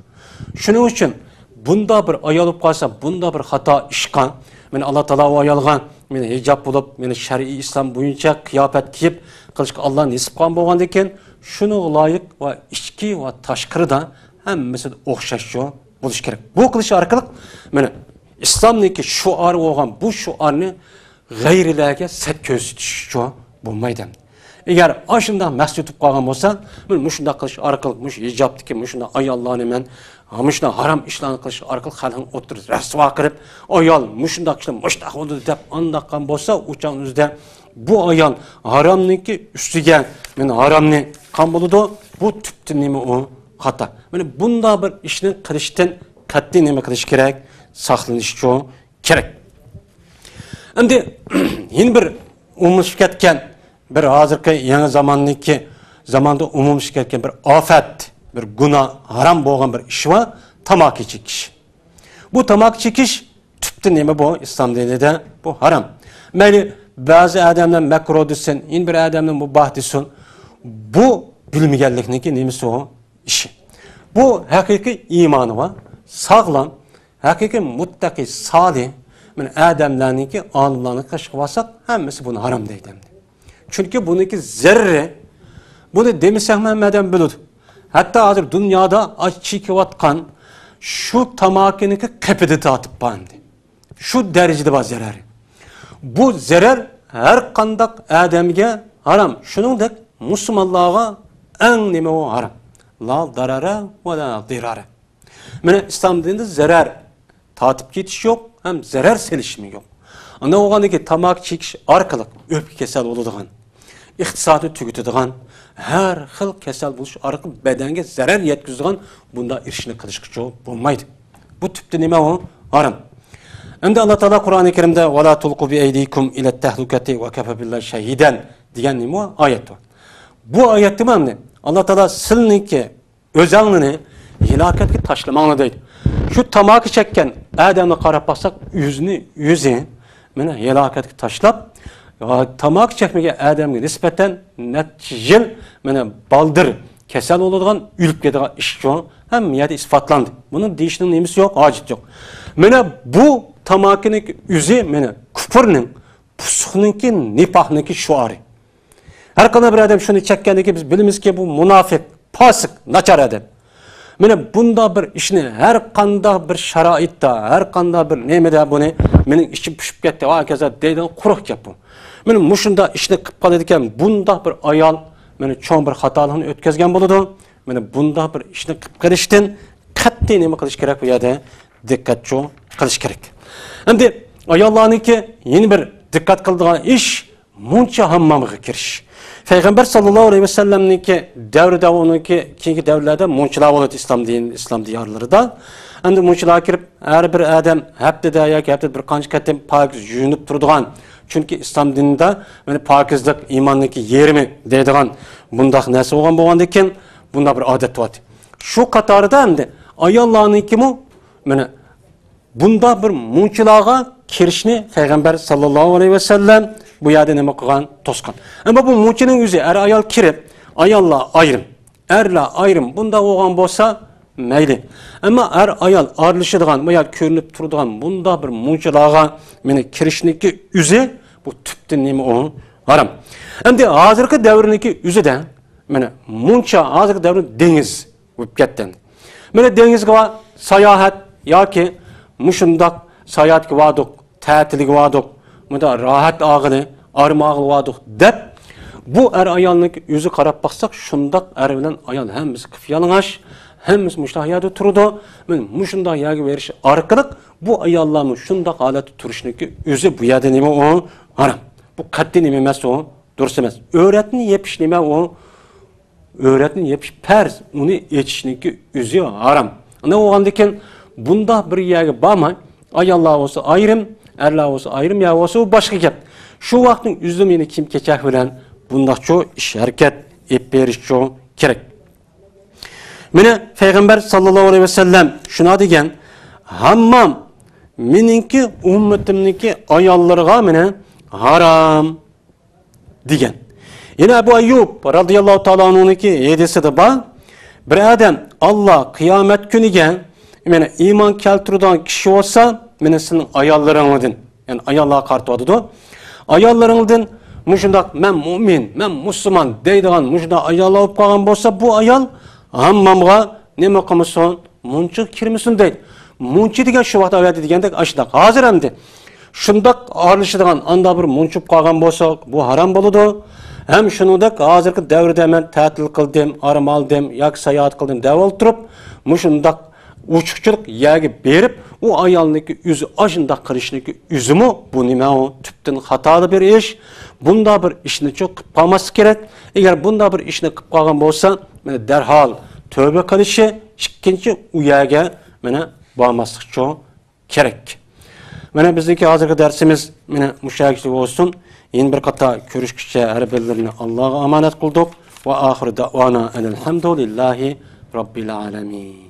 شۇنىڭ ئۈچۈن بۇنداق بىر ئايال بولۇپ قالسا، بۇنداق بىر خاتا ئىشقا، مانا ئاللا تائالا ئۇ ئايالغا مانا ھىجاب بولۇپ، مانا شەرئىي ئىسلام بويىچە قىياپەت كىيىپ قىلىشقا ئاللا نېسىپ قىلغان بولغاندىكىن، شۇنىڭغا لايىق ۋە ئىچكى ۋە تاشقىرىدا ھەممىسىدە ئوخشاشچۇ بولۇش كېرەك. بۇ قىلىش ئارقىلىق مانا ئىسلامنىڭكى شوئارى بولغان بۇ شوئارنى غەيرىلەرگە سەت كۆرسىتىشچۇ بولمايدۇ. ئەگەر ئاشۇنداق مەقسەت تۇتۇپ قالغان بولسا، مانا مۇشۇنداق قىلىش ئارقىلىق مۇشۇ ھىجابتىكى مۇشۇنداق ئاياللارنى مەن مۇشۇنداق ھارام ئىشلارنى قىلىش ئارقىلىق خەلقنىڭ ئوتتۇرىسىدا رەسۋا قىلىپ، ئايال مۇشۇنداق ئىشلار مۇشۇنداق بولدى دەپ ئانداق قىلغان بولسا، ئۇ چاغنىڭ ئۆزىدە بۇ ئايال ھارامنىڭكى ئۈستىگە مانا ھارامنى قىلغان بولىدۇ. بۇ تۈپتىن نېمە ئۇ؟ خاتا. مانا بۇنداق بىر ئىشنى قىلىشتىن قەتئىي نېمە قىلىش كېرەك؟ ساقلىنىشچۇ كېرەك. ئەمدى يەنە بىر ئومۇملىشىپ كەتكەن، بىر ھازىرقى يېڭى زاماننىڭكى، زاماندا ئومۇملىشىپ كەتكەن بىر ئافەت، بىر گۇناھ، ھارام بولغان بىر ئىش بار، تاماكا چېكىش. بۇ تاماكا چېكىش تۈپتە نېمە بۇ؟ ئىسلام دىنىدا بۇ ھارام. مەيلى بەزى ئادەملەر مەكرۇھ دېسۇن، يەنە بىر ئادەملەر مۇباھ دېسۇن، بۇ بىلمىگەنلىكنىڭكى نېمىسى ئۇ؟ ئىشى. بۇ ھەقىقىي ئىمانى بار، ساغلام، ھەقىقىي مۇتتەقىي، سالىھ، مانا ئادەملەرنىڭكى، ئالىملارنىڭ قېشىغا بارساق، ھەممىسى بۇنى ھارام دەيدۇ ئەمدى. چۈنكى بۇنىڭكى زەرىرى، بۇنى دېمىسەكمۇ ھەممە ئادەم بىلىدۇ. ھەتتا ھازىر دۇنيادا ئاچ چېكىۋاتقان شۇ تاماكىنىڭكى قېپىدىن تارتىپ بار ئەمدى. شۇ دەرىجىدە بار زەرەر. بۇ زەرەر ھەر قانداق ئادەمگە ھارام. شۇنىڭدەك مۇسۇلمانلارغا ئەڭ نېمە ئۇ ھارام. لا دارارە ۋە لا دىرارە. مانا ئىسلام دىنىدا زەرەر تارتىپ كېتىش يوق، ھەم زەرەر سېلىشمۇ يوق. ئانداق بولغاندىكىن تاماكا چېكىش ئارقىلىق ئۆپكە كېسەل بولىدىغان، ئىقتىسادنى تۈگىتىدىغان، ھەر خىل كېسەل بولۇش ئارقىلىق بەدەنگە زەرەر يەتكۈزىدىغان بۇنداق ئىشنى قىلىشقىچۇ بولمايدۇ. بۇ تۈپتە نېمە ئۇ؟ ھارام. ئەمدى ئاللا تائالا قۇرئانى كەرىمدە «ۋە لا تۇلقۇ بىئەيدىكۇم ئىلەت تەھلۇكەتى ۋە كەفە بىللاھى شەھىدەن» دېگەن نېمە ئۇ؟ ئايەت بار. بۇ ئايەتتە مانا ئاللا تائالا سىلنىڭكى ئۆزەڭلىنى ھالاكەتكە تاشلىماڭلار دەيدۇ. شۇ تاماكا چەككەن ئادەمنى قاراپ باقساق، ئۆزىنى ئۆزى مانا ھالاكەتكە تاشلاپ، تاماكا چەكمىگەن ئادەمگە نىسبەتەن نەچچە يىل مانا بالدۇر كېسەل بولىدىغان، ئۆلۈپ كېتىدىغان ئىش شۇ. ھەممە يەردە ئىسپاتلاندى. بۇنىڭ دېيىشنىڭ نېمىسى يوق، ھاجىتى يوق. مانا بۇ تاماكىنىڭ ئۆزى مانا كۇپۇرنىڭ، پۇسۇقنىڭكى، نىپاقنىڭكى شوئارى. ھەر قانداق بىر ئادەم شۇنى چەككەندىن كېيىن بىز بىلىمىزكى، بۇ مۇناپىق، پاسىق، ناچار ئادەم. مانا بۇنداق بىر ئىشنى ھەر قانداق بىر شارائىتتا، ھەر قانداق بىر نېمىدە بۇنى مېنىڭ ئىچىم پۇشۇپ كەتتى، ۋە ھاكازا دەيدىغان قۇرۇق گەپ بۇ. مانا مۇشۇنداق ئىشنى قىلىپ قالىدىكەن، بۇنداق بىر ئايال مانا چوڭ بىر خاتالىقنى ئۆتكۈزگەن بولىدۇ. مانا بۇنداق بىر ئىشنى قىلىپ قېلىشتىن قەتئىي نېمە قىلىش كېرەك؟ بۇ يەردە دىققەتچۇ قىلىش كېرەك. ئەمدى ئاياللارنىڭكى يەنە بىر دىققەت قىلىدىغان ئىش، مۇنچا ھاممامغا كىرىش. پەيغەمبەر ساللاللاھۇ ئەلەيھى ۋەسەللەمنىڭكى دەۋرىدە، ئۇنىڭكى كېيىنكى دەۋرلەردە مۇنچىلار بولىدۇ ئىسلام دىن، ئىسلام دىيارلىرىدا. ئەمدى مۇنچىلارغا كىرىپ، ھەر بىر ئادەم ھەپتىدە ياكى ھەپتىدە بىر قانچە قېتىم پاكىز يۇيۇنۇپ تۇرىدىغان. چۈنكى ئىسلام دىنىدا، يەنى پاكىزلىق ئىماننىڭكى يېرىمى دەيدىغان بۇنداق نەرسە بولغان بولغاندىكىن، بۇنداق بىر ئادەت بار. شۇ قاتاردا ئەمدى ئاياللارنىڭكىمۇ، مانا، بۇنداق بىر مۇنچىلارغا كىرىشنى پەيغەمبەر ساللاللاھۇ ئەلەيھى ۋەسەللەم بۇ يەردە نېمە قىلغان؟ توسقان. ئەمما بۇ مۇنچىنىڭ ئۆزى، ئەر-ئايال كىرىپ، ئاياللار ئايرىم، ئەرلەر ئايرىم، بۇنداق بولغان بولسا مەيلى. ئەمما ئەر-ئايال ئارىلىشىدىغان، بۇ يەر كۆرۈنۈپ تۇرىدىغان بۇنداق بىر مۇنچىلارغا مانا كىرىشنىڭكى ئۆزى، بۇ تۈپتىن نېمە ئۇ؟ ھارام. ئەمدى ھازىرقى دەۋرنىڭكى ئۆزىدە مانا مۇنچە، ھازىرقى دەۋر دېڭىز بولۇپ كەتتى. مانا دېڭىزگە بار، ساياھەت ياكى مۇشۇنداق ساياھەتكە باردۇق، تەتىلگە باردۇق، مۇنداق راھەت ئالغىلى، ئارام ئالغىلى باردۇق دەپ، بۇ ئەر-ئايالنىڭكى ئۆزى قاراپ باقساق، شۇنداق ئەر بىلەن ئايال ھەممىسى قىپيالىڭاچ، ھەممىسى مۇشۇنداق يەردە تۇرىدۇ. مانا مۇشۇنداق يەرگە بېرىش ئارقىلىق بۇ ئاياللارمۇ شۇنداق ھالەتتە تۇرۇشنىڭكى ئۆزى بۇ يەردە نېمە ئۇ؟ ھارام. بۇ قەتئىي نېمە ئەمەس ئۇ؟ دۇرۇس ئەمەس. ئۆرەتنى يېپىش نېمە ئۇ؟ ئۆرەتنى يېپىش پەرز، ئۇنى ئېچىشنىڭكى ئۆزى ھارام. ئانداق بولغاندىكىن بۇنداق بىر يەرگە بارماي، ئاياللار بولسا ئايرىم، ئەرلەر بولسا ئايرىم يەر بولسا، ئۇ باشقا گەپ. شۇ ۋاقىتنىڭ ئۆزىدە مېنى كىيىم-كېچەك بىلەن بۇنداقچۇ ئىش-ھەرىكەت ئېلىپ بېرىشچۇ كېرەك. مانا پەيغەمبەر ساللاللاھۇ ئەلەيھى ۋەسەللەم شۇنداق دېگەن، ھاممام مېنىڭكى ئۈممىتىمنىڭكى ئاياللىرىغا مانا ھارام دېگەن. يەنە ئەبۇ ئەييۇب رازىياللاھۇ تائالا ئەنھۇنىڭكى ھەدىسىدە بار، بىر ئادەم ئاللا قىيامەت كۈنىگە مانا ئىمان كەلتۈرىدىغان كىشى بولسا، مانا سېنىڭ ئاياللىرىڭدىن، يەنى ئاياللارغا قارىتىۋاتىدۇ. ئاياللىرىڭدىن مۇشۇنداق «مەن مۇئمىن، مەن مۇسۇلمان» دەيدىغان مۇشۇنداق ئاياللار بولۇپ قالغان بولسا، بۇ ئايال ھاممامغا نېمە قىلمىسۇن؟ مۇنچىغا كىرمىسۇن دەيدۇ. مۇنچا دېگەن شۇ ۋاقىت ئەۋەتتى دېگەندەك ئاشۇنداق. ھازىر ئەمدى شۇنداق ئارىلىشىدىغان ئانداق بىر مۇنچا بولۇپ قالغان بولسا، بۇ ھارام بولىدۇ. ھەم شۇنىڭدەك ھازىرقى دەۋردە مەن تەتىل قىلدىم، ئارام ئالدىم ياكى ساياھەت قىلدىم دەپ ئولتۇرۇپ، مۇشۇنداق ئوچۇقچىلىق يەرگە بېرىپ، ئۇ ئايالنىڭكى ئۆزى ئاشۇنداق قىلىشنىڭكى ئۆزىمۇ بۇ نېمە ئۇ؟ تۈپتىن خاتالىق بىر ئىش. بۇنداق بىر ئىشنىچۇ قىلىپ قالماسلىق كېرەك. ئەگەر بۇنداق بىر ئىشنى قىلىپ قالغان بولسا، مانا دەرھال تۆبە قىلىشى، ئىككىنچى ئۇ يەرگە مانا بارماسلىقچۇ كېرەك. مانا بىزنىڭكى ھازىرقى دەرسىمىز مانا مۇشۇ يەرگىچە بولسۇن. يەنە بىر قېتىم كۆرۈشكىچە ھەر بىرلىرىنى ئاللاغا ئامانەت قىلدۇق. ۋە ئاخىرۇ دەئۋانا ئەنىل ھەمدۇلىللاھى رەببىل ئالەمىن.